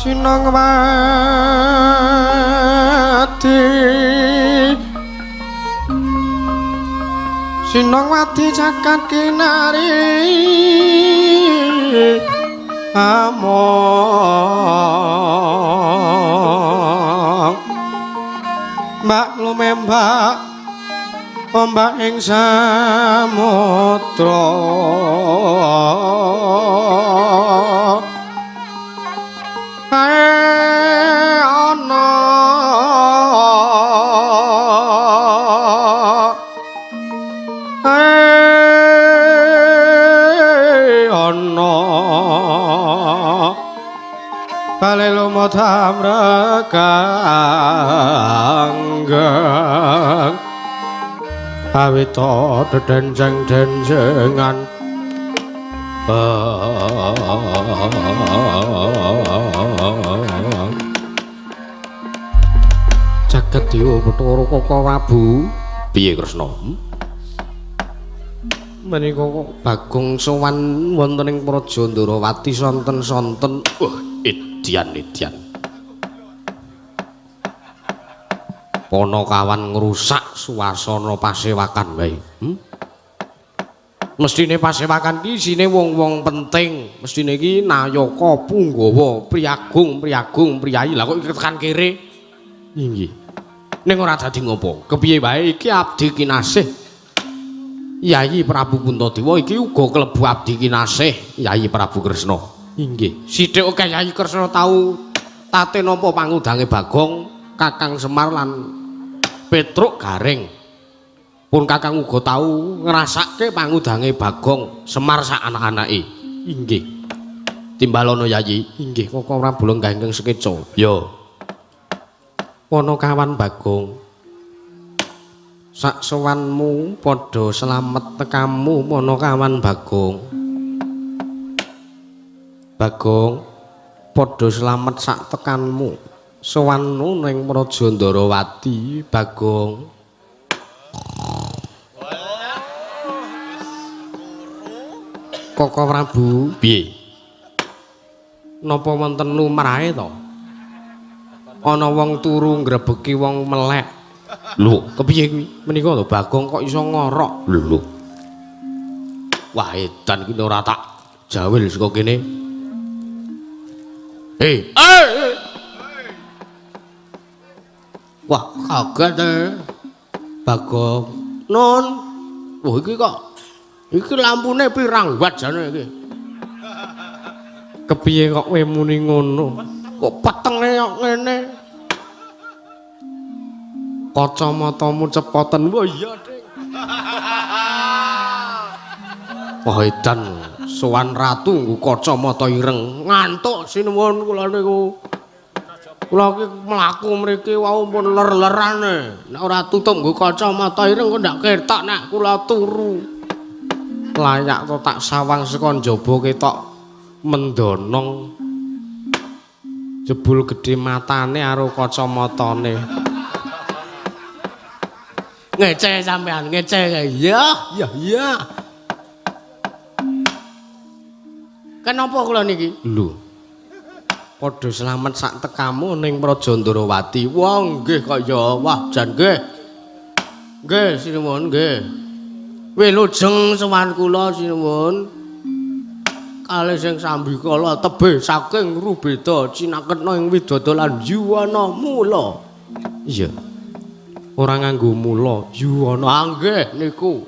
Sinongwati Sinongwati jagat kinari among mbak lumembak ombak ing samudra ae ana ae ana bale lumut amrekanggeng awita dedenjeng-denjengan. Jagat Dewa Bathara Kaka Prabu. Piye Kresna? Menika Bagong sowan wonten ing Praja Ndarawati sonten-sonten. Wah, edian-edian. Panakawan ngrusak suasana pasewakan wae. Mestine pasewakan iki isine wong-wong penting, mestine iki nayaka punggawa, priyagung, priyagung, priyayi. Lah kok iki tekan kere? Inggih. Ning ora dadi ngopo. Kepiye wae iki abdi kinasih Yayi Prabu Puntadewa iki uga klebu abdi kinasih Yayi Prabu Kresna. Inggih. Sithik akeh Yayi Kresna tau tate nampa pangudange Bagong, Kakang Semar lan Petruk Gareng. Pun Kakang uga tau ngrasake pangudange Bagong Semar sak anak-anake. Inggih. Timbalono Yayi. Inggih, Kaka Prabu lenggah ingkang sekeca. Ya. Panakawan Bagong, sak sowanmu padha slamet tekamu Panakawan Bagong. Bagong padha slamet sak tekanmu. Sowanmu ning Praja Ndarawati Bagong. Kaka Prabu, piye? Napa wonten lumrahe to? Ana wong turu ngrebeki wong melek. Lho, kepiye kuwi? Menika lho Bagong kok iso ngorok. Lho. Wah, edan ki ora tak jawil saka kene. Hei, eh. Wah, kaget e. Bagong. Nun. Wah, iki kok iki lampune pirang watt jane iki? Kepiye kok kowe muni ngono? Kok petenge kok ngene? Kacamatamu cepoten. Wah iya, Ding. Wah edan sowan ratu nggo kacamata ireng. Ngantuk sinuwun kula niku. Kula iki mlaku mriki wau pun ler-lerane. Nek ora tutup nggo kacamata ireng kok ndak ketok nek kula turu. Layak to tak sawang saka njaba ketok mendonong. Jebul gedhe matane karo kacamatane. Ngece sampean, ngece. Iya, iya, iya. Kenapa kula niki? Lho. Padha slamet sak tekamu ning Praja Ndarawati. Wah, nggih kok ya. Wah, jan nggih. Nggih, sinuwun nggih. Wilujeng sowan kula sinuwun. Kalih sing sambikala tebih saking rubeda cinaketna ing widada lan yuwana mula. Iya. Ora nganggo mula, yuwana. Ah nggih niku.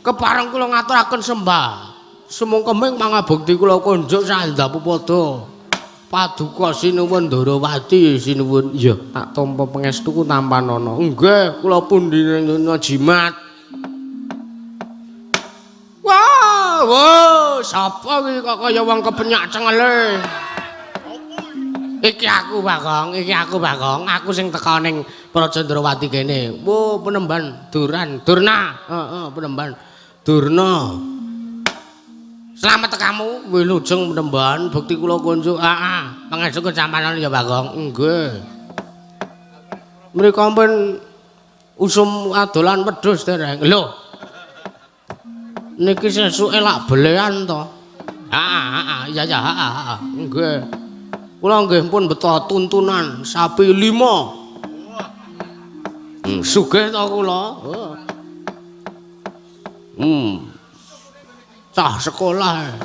Kepareng kula ngaturaken sembah. Sumungkeming mangabekti kula kunjuk sandhapupada. Paduka sinuwun Ndarawati sinuwun. Iya, tak tampa pangestuku tampanana. Nggih, kula pundi jimat. Wah, wah, sapa iki kok kaya wong kepenyak cengele. Iki aku Bagong, iki aku Bagong, aku sing teka ning Praja Ndarawati kene. Wo, penemban Duran, Durna. Heeh, penemban Durna. Slamet tekamu, wilujeng penemban, bekti kula kunjuk. Heeh, pangestu sampeyan ya Bagong. Nggih. Mriko pun usum adolan wedhus dereng. Lho. Niki sesuke lak belean to. Heeh, heeh, iya ya, heeh, heeh. Nggih. Kula nggih pun beto tuntunan sapi 5. Sugih ta kula. Cah sekolah.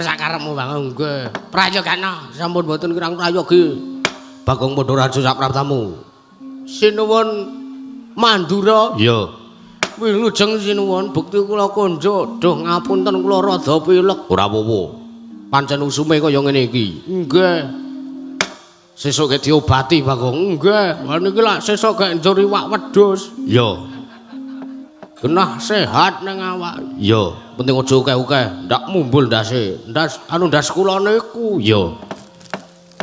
Sakarepmu Bang nggih. Prayogana sampun mboten kirang prayogi. Bagong Padha Raja sapraptamu. Sinuwun Mandura. Iya. Wilujeng sinuwun bukti kula konjuk. Duh ngapunten kula rada pilek. Ora apa-apa. Pancen usume kaya ngene iki. Nggih. Sesuk gek diobati Bagong. Nggih. Lah niki lak sesuk gek njur iwak wedhus. Iya. Genah sehat ning awak. Iya, penting aja akeh-akeh, ndak mumbul ndase. Ndas anu ndas kula niku. Iya.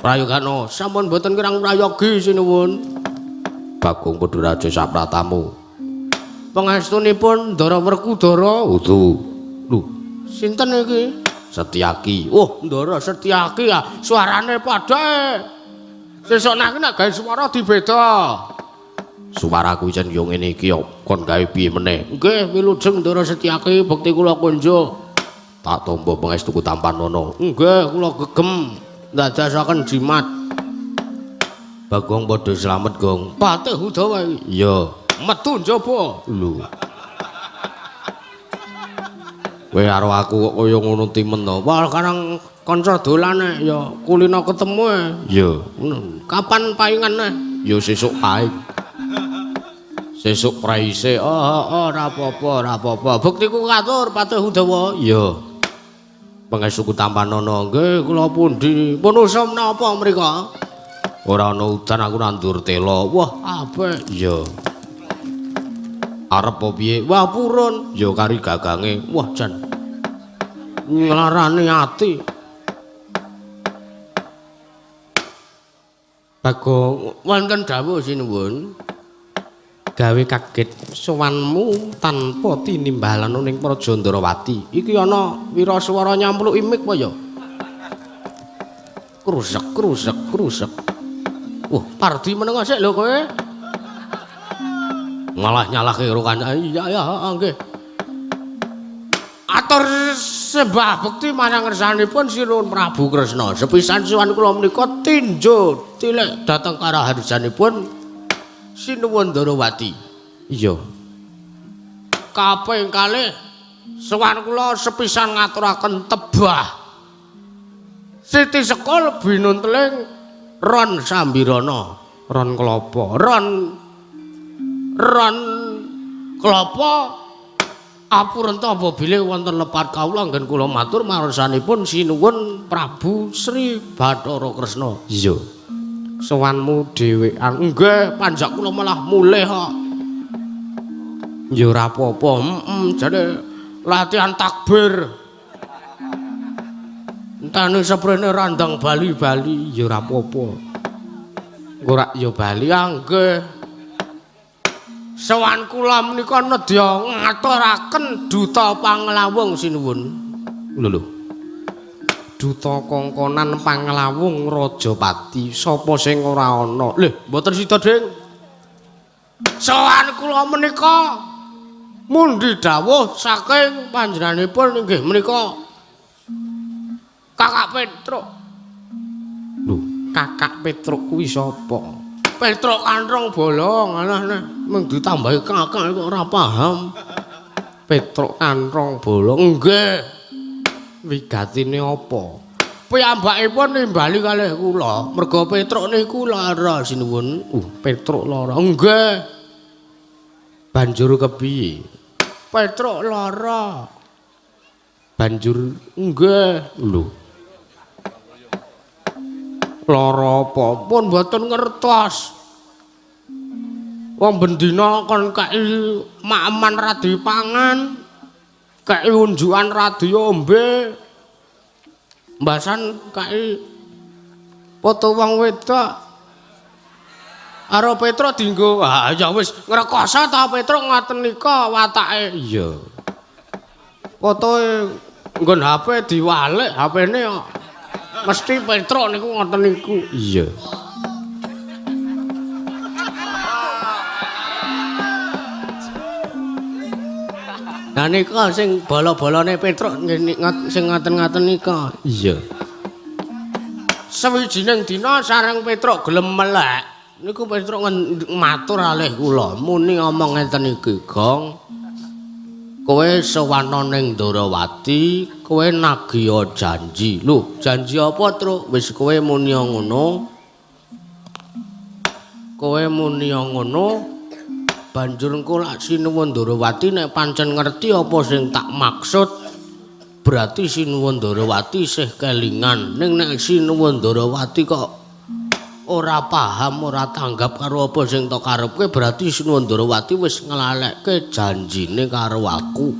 Prayogana sampun mboten kirang prayogi sinuwun. Bagong Padha Raja sapratamu. Pangestunipun Ndara Werkudara. Udu. Lho, sinten iki? Setyaki. Oh, Ndara Setyaki ya, suarane padha. Sesuk nek nek gawe swara dibeda. Suwaraku jan yo ngene iki kon gawe piye meneh? Nggih, wilujeng Ndara Setyaki bekti kula kunjuk. Tak tampa pangestuku tampanana. Nggih, kula gegem ndadasaken jimat. Bagong padha slamet, Gong. Patih Udawa iki. Iya. Metu njaba. Lho. Kowe karo aku kok kaya ngono timen to. Wah, karang kanca dolane ya kulino ketemu. Iya. Kapan paingan? Ya sesuk paing. Sesuk praise. Oh, ora apa-apa, ora apa-apa. Buktiku katur Patih Udawa. Iya. Pangestuku tampanana. Nggih, kula pundi? Pun usum napa mriko? Ora ana udan aku nandur tela. Wah, apik. Iya. Arep apa piye? Wah, purun. Ya kari gagange. Wah, jan. Nglarani ati. Bagong wonten dawuh sinuwun. Gawe kaget sowanmu tanpa tinimbalan ning Praja Ndarawati. Iki ana wiraswara nyampluki mik apa ya? Krusek krusek krusek. Wah, Pardi meneng sik lho kowe. Malah nyalahke karo kancane. Iya ya, nggih. Atur sembah bekti marang ngersanipun Sinuwun Prabu Kresna. Sepisan sowan kula menika tinjo tilik dhateng karaharjanipun Sinuwun Ndarawati. Iya. Kaping kalih sowan kula sepisan ngaturaken tebah. Siti Sekul binunteling ron sambirana, ron klapa, ron klapa apurenta apabila wonten lepat kawula anggen kula matur marsanipun Sinuwun Prabu Sri Bathara Kresna. Iya. Sowanmu dhewean. Nggih, panjak kula malah mulih kok. Ya ora apa-apa. Jane latihan takbir. Entane seprene randang bali-bali ya ora apa-apa. Ora ya bali nggih. Sowan kula menika nedya ngaturaken duta panglawung sinuwun. Lho lho. Duta kongkonan panglawung Rajapati sapa sing ora ana? Lho, mboten sida, Ding. Sowan kula menika mundi dawuh saking panjenenganipun inggih menika Kakak Petruk. Lho, Kakak Petruk kuwi sapa? Petruk kantrong bolong, aneh mung ditambahi kakak kok ora paham. Petruk kantrong bolong. Nggih. Wigatine apa? Piyambakipun nimbali kalih kula, merga Petruk niku lara sinuwun. Petruk lara. Nggih. Banjur kepiye? Petruk lara. Banjur nggih. Lho. Lara apa? Pun mboten ngertos. Wong bendina kon kei maeman ra dipangan. Kei unjukan ra diombe. Mbasan kei foto wong wedok. Karo Petruk dienggo. Ah ya wis ngrekoso ta Petruk ngoten nika watake. Iya. Fotoe nggon HP diwalik HP-ne kok. Mesti Petruk niku ngoten niku. Iya. Lah nika sing bala-balane Petruk sing ngaten-ngaten nika. Iya. Sawijining dina sareng Petruk gelem melek. Niku Petruk matur alih kula, muni omong ngeten iki, Gong. Kowe sowana ning Ndorowati, kowe nagiya janji. Lho, janji apa, Truk? Wis kowe muni ngono. Kowe muni ngono, banjur engko lak Sinuwun Ndorowati nek pancen ngerti apa sing tak maksud, berarti Sinuwun Ndorowati isih kelingan. Ning nek Sinuwun Ndorowati kok ora paham, ora tanggap karo apa sing tak karepke, berarti Sinuwun Ndorowati wis nglalekke janjine karo aku.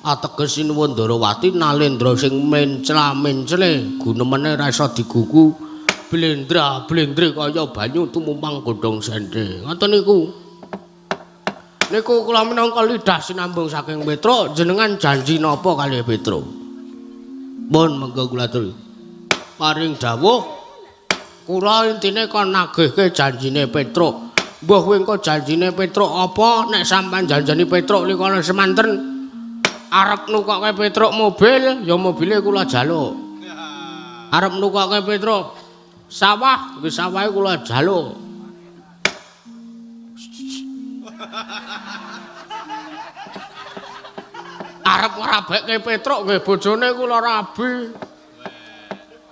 Ateges Sinuwun Ndorowati nalendra sing mencla-mencle, gunemene ora iso digugu, blendra-blendre kaya banyu tumumpang godhong sende. Ngoten niku. Niku kula minangka lidah sinambung saking Petruk, jenengan janji napa kalih Petruk? Pun monggo kula aturi. Paring dawuh kula intine kon nagihke janjine Petruk. Mbah kowe engko janjine Petruk apa? Nek sampean janjani Petruk likana semanten arep nukokke Petruk mobil, ya mobile kula jaluk. Arep nukokke Petruk sawah, nggih sawahe kula jaluk. Arep ngrabekke Petruk nggih bojone kula rabi.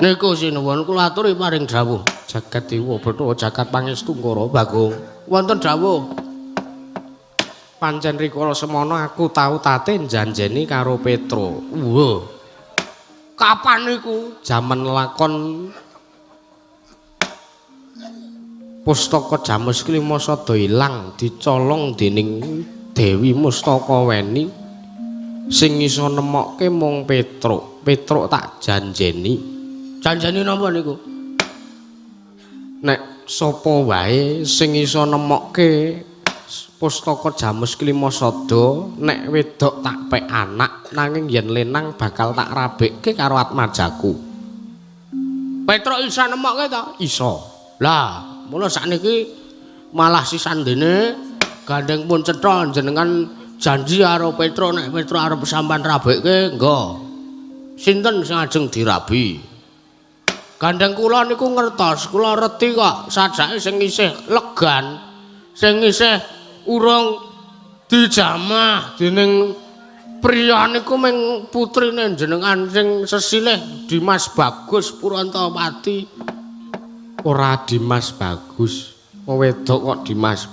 Niku sinuwun kula aturi paring dawuh. Jagat Dewa Bathara jagat pangestu Ngara Bagong. Wonten dawuh. Pancen rikala semono aku tau tate njanjeni karo Petruk. Wah. Kapan niku? Jaman lakon Pustaka Jamus Klima sada ilang dicolong dening Dewi Mustaka Weni. Sing iso nemokke mung Petruk. Petruk tak janjeni. Janjeni napa niku? Nek sapa wae sing iso nemokke Pustaka Jamus Klima Sada, nek wedok tak pek anak, nanging yen lenang bakal tak rabekke karo atmajaku. Petruk iso nemokke ta? Iso. Lah, mula sakniki malah sisandene gandeng pun cetha jenengan janji karo Petruk nek Petruk arep sampean rabekke, nggo. Sinten sing ajeng dirabi? Gandeng kula niku ngertos, kula reti kok sajake sing isih legan, sing isih urung dijamah dening priya niku ming putrine jenengan sing sesilih Dimas Bagus Purantawati. Ora Dimas Bagus, wong wedok kok Dimas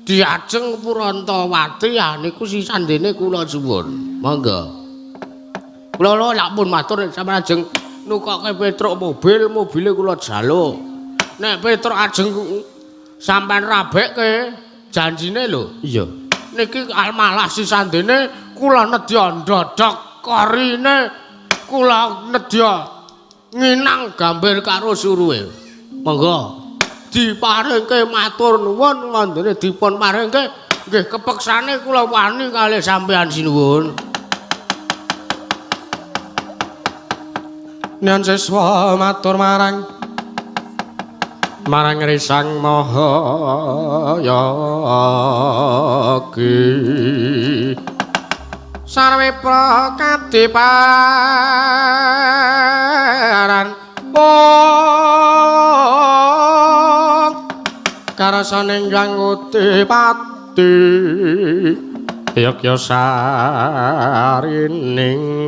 Diajeng Purantawati ya niku sisandene kula suwun. Monggo. Kula lak pun matur sampeyan ajeng nukokke Petruk mobil, mobile kula jaluk. Nek Petruk ajeng sampean rabekke janjine lho. Iya. Niki malah sisandene kula nedya ndodhok korine, kula nedya nginang gambir karo suruhe. Monggo diparingke matur nuwun wondene dipun paringke nggih kepeksane kula wani kalih sampeyan sinuwun. Nyan siswa matur marang marang Risang Maha Yogi sarwe prakadiparan pong karasaning Hyang Udipati yagya sarining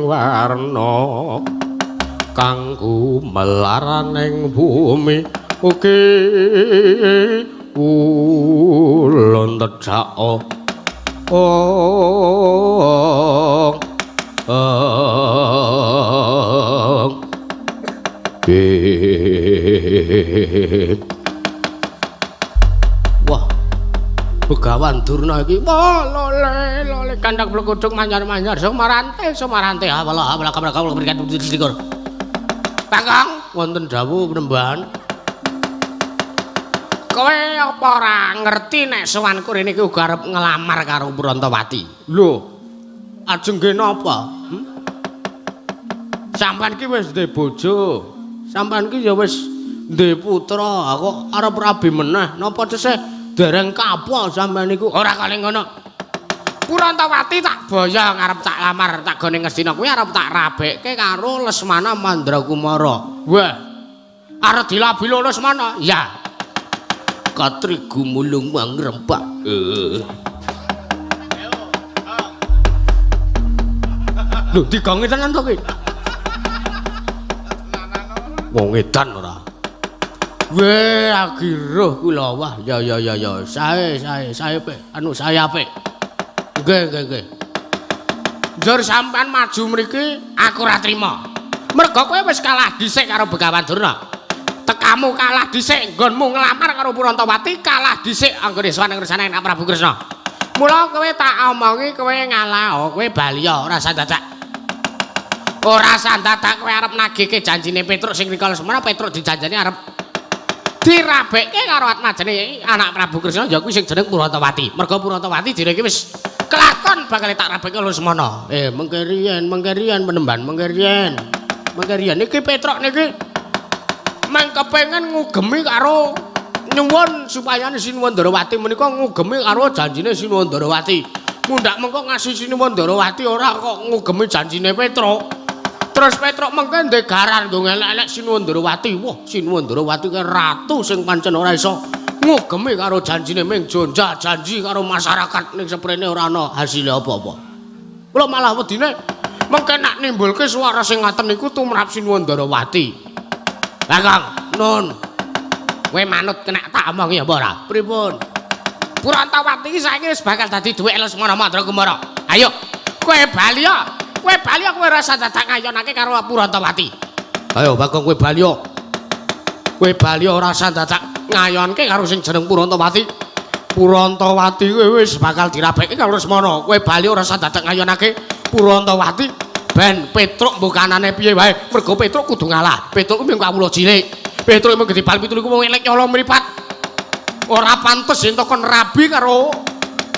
warna kanggo melaraning bumi ugi ulun tedhak ong Wah, Begawan Durna iki wah lole lole kandhak blekuduk manyar-manyar sumarante sumarante awala awala kamra kawula berikan likur. Kakang wonten dawuh penembahan. Kowe apa ora ngerti nek sowanku rene iki uga arep nglamar karo Purantawati? Lho, ajeng nggih napa? Sampeyan ki wis duwe bojo. Sampeyan ki ya wis duwe putra. Kok arep rabi meneh? Napa tesih Dereng kapok sampean niku. Ora kali ngono. Purantawati tak boyong arep tak lamar tak gone Ngastina kuwi arep tak rabekke karo Lesmana Mandrakumara. Wah. Arep dilabi Lesmana? Ya. Katri gumulung mangrempak. Lho digongi tenan to ki? Wong edan ora. Weh, agiruh kula wah. Ya ya ya ya. Sae sae sae pe. Anu sae apik. Nggih nggih nggih. Njur sampean maju mriki aku ora trima. Mergo kowe wis kalah dhisik karo Begawan Durna. Tekamu kalah dhisik nggonmu nglamar karo Purantawati kalah dhisik anggone sowan ing ngersane Prabu Kresna. Mula kowe tak omongi kowe ngalah, kowe bali ora usah dadak. Ora usah dadak kowe arep nagihke janjine Petruk sing rikala semana Petruk dijanjani arep dirabekke karo atmajane anak Prabu Kresna ya kuwi sing jeneng Purantawati. Mergo Purantawati dene iki wis kelakon bakal tak rabekke Lesmana. Mengke riyen, mengke riyen penemban, mengke riyen. Mengke riyen iki Petruk niki meng kepengin ngugemi karo nyuwun supaya Sinuwun Ndarawati menika ngugemi karo janjine Sinuwun Ndarawati. Mundhak mengko ngasih Sinuwun Ndarawati ora kok ngugemi janjine Petruk. Terus Petruk mengke ndek garan nggo ngelek-elek Sinuwun Ndarawati. Wah, Sinuwun Ndarawati ki ratu sing pancen ora iso ngugemi karo janjine ming jonja janji karo masyarakat ning seprene ora ana hasile apa-apa. Kula malah wedine mengke nak nimbulke suara sing ngaten niku tumrap Sinuwun Ndarawati. Lah Kang, nun. Kowe manut kena tak omongi apa ora? Pripun? Purantawati iki saiki wis bakal dadi duwek Lesmana Mandrakumara. Ayo, kowe bali ya. Kowe bali kowe ora usah dadak ngayonake karo Purantawati. Ayo Bagong kowe bali ya. Kowe bali ora usah dadak ngayonke karo sing jeneng Purantawati. Purantawati kowe wis bakal dirabeke karo Lesmana. Kowe bali ora usah dadak ngayonake Purantawati. Ben Petruk mbukanane piye wae, mergo Petruk kudu ngalah. Petruk kuwi mung kawula cilik. Petruk mung gedhe bal 17 wong elek nyolo mripat. Ora pantes yen kon rabi karo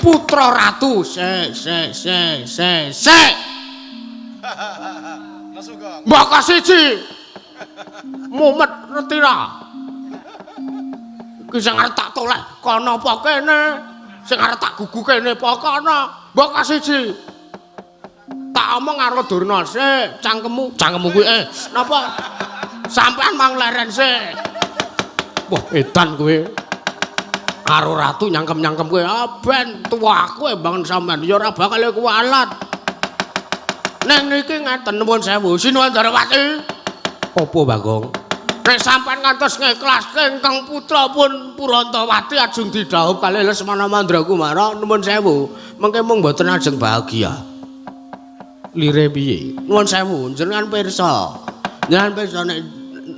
putra ratu. Se se se se se. Mbok siji. Mumet ngerti ra? Iki sing arep tak toleh kono apa kene? Sing arep tak gugu kene apa kono? Mbok siji. Tak omong karo Durna sik, cangkemmu, cangkemmu kuwi napa? Sampean mang leren sik. Wah, edan kowe. Karo ratu nyangkem-nyangkem kowe, ah ben tuwa aku embangen sampean ya ora bakal kuwalat. Neng niki ngaten nuwun sewu, Sinuwun Ndarawati. Apa Bagong? Nek sampean ngantos ngiklaske ingkang putra pun Purantawati ajeng didhawuh kalih Lesmana Mandrakumara nuwun sewu, mengke mung mboten ajeng bahagia. Lire piye? Nuwun sewu, jenengan pirsa. Jenengan pirsa nek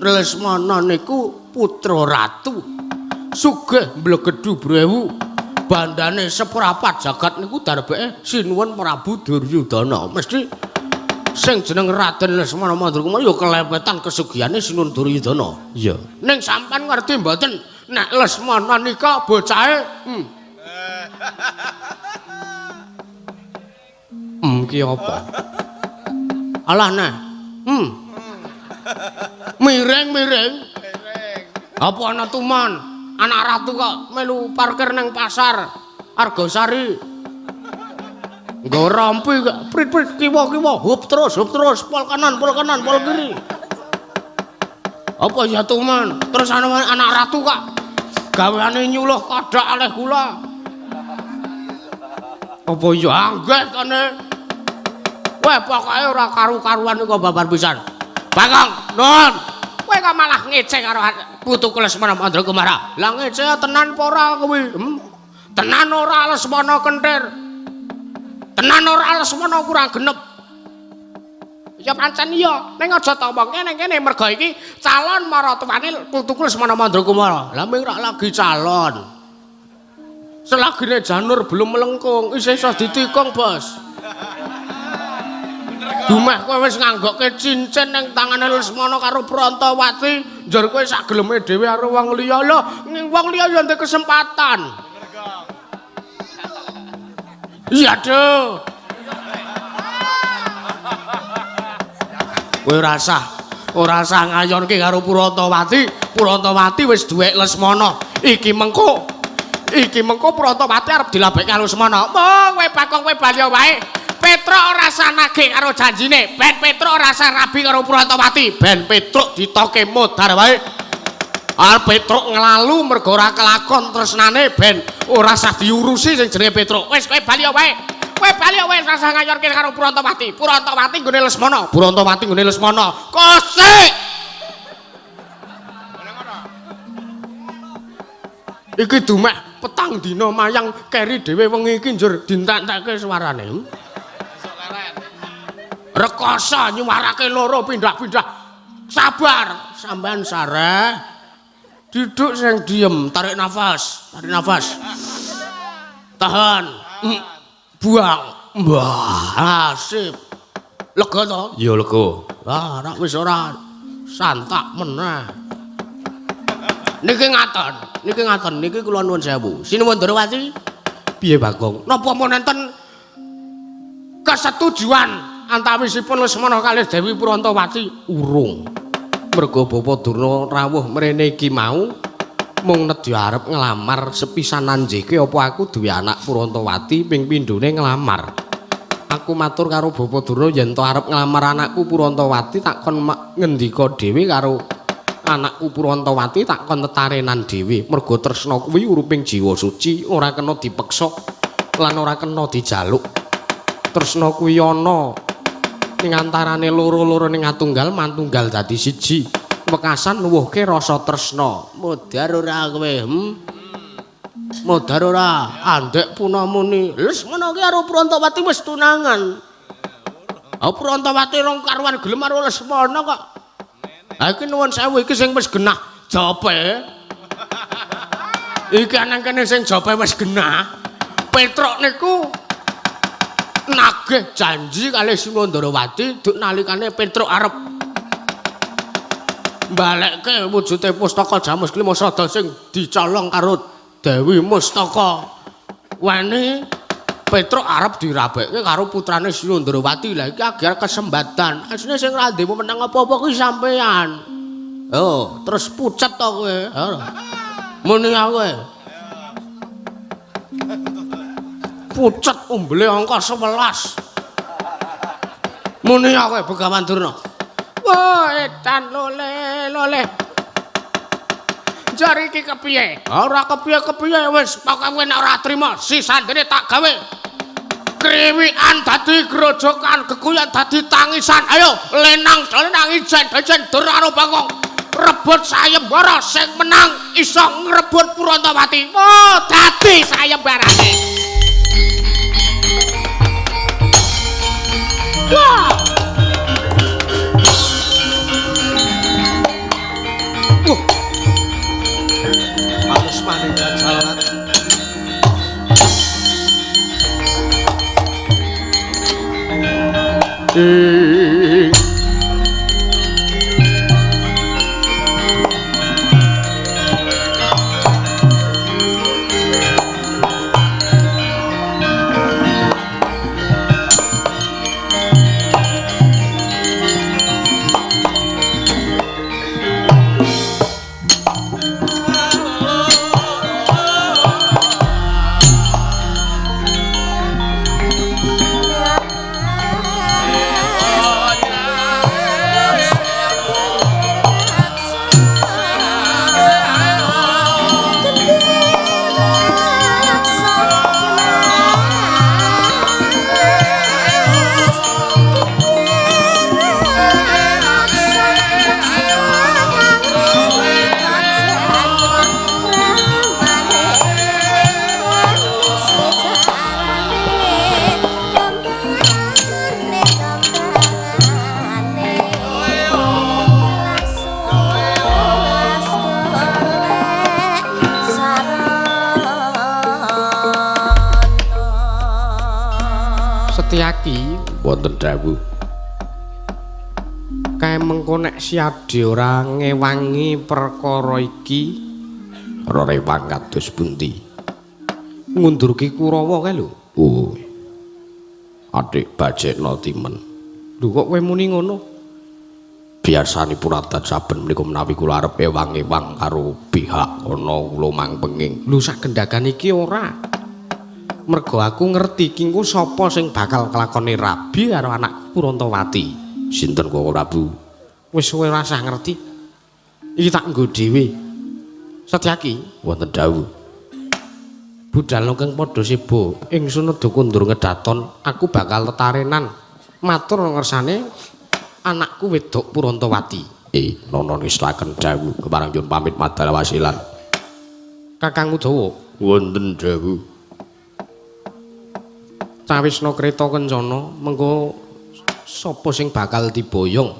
Lesmana niku putra ratu. Sugih mblegedhu brewu. Bandane seprapat jagat niku darbeke Sinuwun Prabu Duryudana. Mesti sing jeneng Raden Lesmana Mandrakumara ya kelepetan kesugihane Sinuwun Duryudana. Iya. Ning sampean ngerti mboten nek Lesmana nika bocahe ki apa? Alah nah. Miring-miring. Apa ana tuman? Anak ratu kok melu parkir nang pasar Argosari. Nggo rompi kok prit-prit kiwa-kiwa hup terus, pol kanan, pol kanan, pol kiri. Apa ya tuman? Terus ana anak ratu kok gaweane nyuluh kodak aleh kula. Apa ya anggeh kene? Wah, pokoke ora karu-karuan iku babar pisan. Bagong, nun. Kowe kok malah ngece karo putuku Lesmana Mandrakumara. Lah ngece tenan apa ora kuwi? Tenan ora Lesmana kentir. Tenan ora Lesmana kurang genep. Ya pancen iya, ning aja tak omongke ning kene mergo iki calon maratuwane putuku Lesmana Mandrakumara. Lah ming rak lagi calon. Selagine janur belum melengkung, isih iso ditikung, Bos. Dumeh kowe wis nganggokke cincin ning tangane Lesmana karo Prantawati, njur kowe sak geleme dhewe karo wong liya. Lho, wong liya ya ndek kesempatan. Iya, Duh. Kowe ora usah ngayonke karo Purantawati. Purantawati wis duwek Lesmana. Iki mengko Iki mengko Prantawati arep dilabek karo Lesmana. Mong kowe Bagong kowe bali wae. Petruk ora usah nagih karo janjine. Ben Petruk ora usah rabi karo Prantawati. Ben Petruk ditoke modar wae. Arep Petruk nglalu mergo ora kelakon tresnane ben ora usah diurusi sing jenenge Petruk. Wis kowe bali wae. Kowe bali wae ora usah ngayorke karo Prantawati. Prantawati nggone Lesmana. Prantawati nggone Lesmana. Kosik. Iki dumeh petang dina mayang keri dhewe wengi iki njur dintek-entekke suarane. Rekoso nyuwarake loro pindah-pindah. Sabar, sampean sareh. Duduk sing diem, tarik nafas, tarik nafas. Tahan. Buang. Wah, sip. Lega to? Ya lega. Lah, nek wis ora santak meneh. Niki ngaten, niki ngaten, niki kula nuwun sewu. Sinuwun Ndrawati, piye Bagong? Napa mun enten kesetujuan antawisipun Lesmana kalih Dewi Prantawati? Urung. Mergo Bapa Durna rawuh mrene iki mau mung nedya arep nglamar sepisanan njeke apa aku duwe anak Prantawati ping pindhone nglamar. Aku matur karo Bapa Durna yen to arep nglamar anakku Prantawati tak kon ngendika dhewe karo anakku Prantawati tak kon tetarenan dhewe. Mergo tresna kuwi uruping jiwa suci, ora kena dipeksa lan ora kena dijaluk. Tresna kuwi ana ning antarane loro-loro ning atunggal mantunggal dadi siji. Wekasan nuwuhke rasa tresna. Modar ora kowe? Modar ora? Andek punamuni Lesmana ki karo Prantawati wis tunangan. Ah Prantawati rong karuan gelem karo Lesmana kok. Ha iki nuwun sewu iki sing wis genah jope. Iki nang kene sing jope wis genah. Petruk niku nagih janji kalih Sinuwun Ndrawati duk nalikane Petruk arep mbalekke wujude pustaka Jamus Klima Sada sing dicolong karo Dewi Mustaka. Weni Petruk arep dirabekke karo putrane Sinuwun Ndrawati. Lah iki agar kesempatan. Asline sing ora ndek menang apa-apa kuwi sampean. Oh, terus pucet to kowe. Muni aku. Pucet umbele angka 11. Muni aku Begawan Durna. Wah, edan lole lole. Jar iki kepiye? Ora kepiye-kepiye wis, pokoke kowe nek ora trima sisandene tak gawe. Kriwikan dadi grojokan, geguyan dadi tangisan. Ayo lenang lenang ijen-ijen dur karo Bagong. Rebut sayembara sing menang iso ngrebut Prantawati. Oh, dadi sayembarane. Wah. Palesmane jajal. Setyaki wonten dawuh. Kae mengko nek Siade ora ngewangi perkara iki, ora rewang kados pundi? Ngundurke Kurawa kae lho. Oh. Adik bajekna timen. Lho kok kowe muni ngono? Biasanipun adat saben menika menawi kula arep ewang-ewang karo pihak ana kula mangpenging. Lho sak gendhagan iki ora. Mergo aku ngerti ki engko sapa sing bakal kelakone rabi karo anakku Purantawati. Sinten kok Prabu? Wis kowe ora usah ngerti. Iki tak nggo dhewe. Setyaki wonten dawuh. Budal kang padha seba ingsun nedha kondur ngedaton, aku bakal tetarenan matur ngersane anakku wedok Purantawati. Nono ngislaken dawuh kepareng nyuwun pamit madal wasilan. Kakang Udawa wonten dawuh. Cawisna kreta kencana mengko sapa sing bakal diboyong?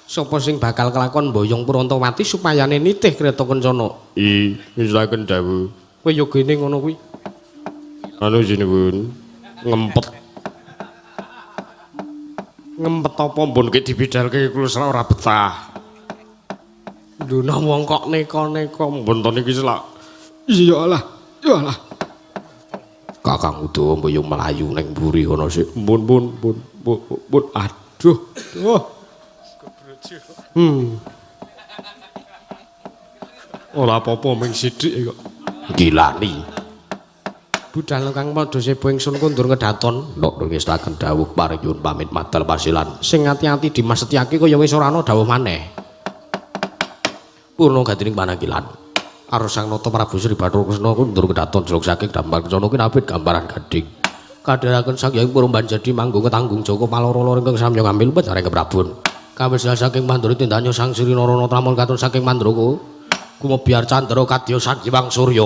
Sapa sing bakal kelakon boyong Purantawati supayane nitih kreta kencana? Ngislaken dawuh. Kowe yogene ngono kuwi. Anu sinuwun ngempet. Ngempet apa mbon ki dibidalke kula selak ora betah. Lho nang wong kok neka-neka mbon to niki selak. Iya Allah, ya Allah. Kakang Udawa mboyong mlayu ning mburi kono sik. Mbon mbon mbon mbon aduh. Duh. Ora apa-apa ming sithik kok. Gilani. Budal kang padha seba ingsun kondur ngedaton. Nok ngistaken dawuh paring nyuwun pamit madal pasilan. Sing ati-ati Dimas Setyaki kaya wis ora ana dawuh maneh. Purna gatining panakilan. Arsang nata Prabu Sri Bathara Kresna kondur ngedaton jeluk saking damar kencana kinabit gambaran gading. Kadheraken Sang Hyang Purumban jadi manggung ketanggung Joko paloro-loro ingkang samya ngambil pecareng keprabon. Kawis saking mandura tindanya Sang Sri Narana tramon katon saking Mandraka. Kumabiar candra kadya Sang Hyang Surya.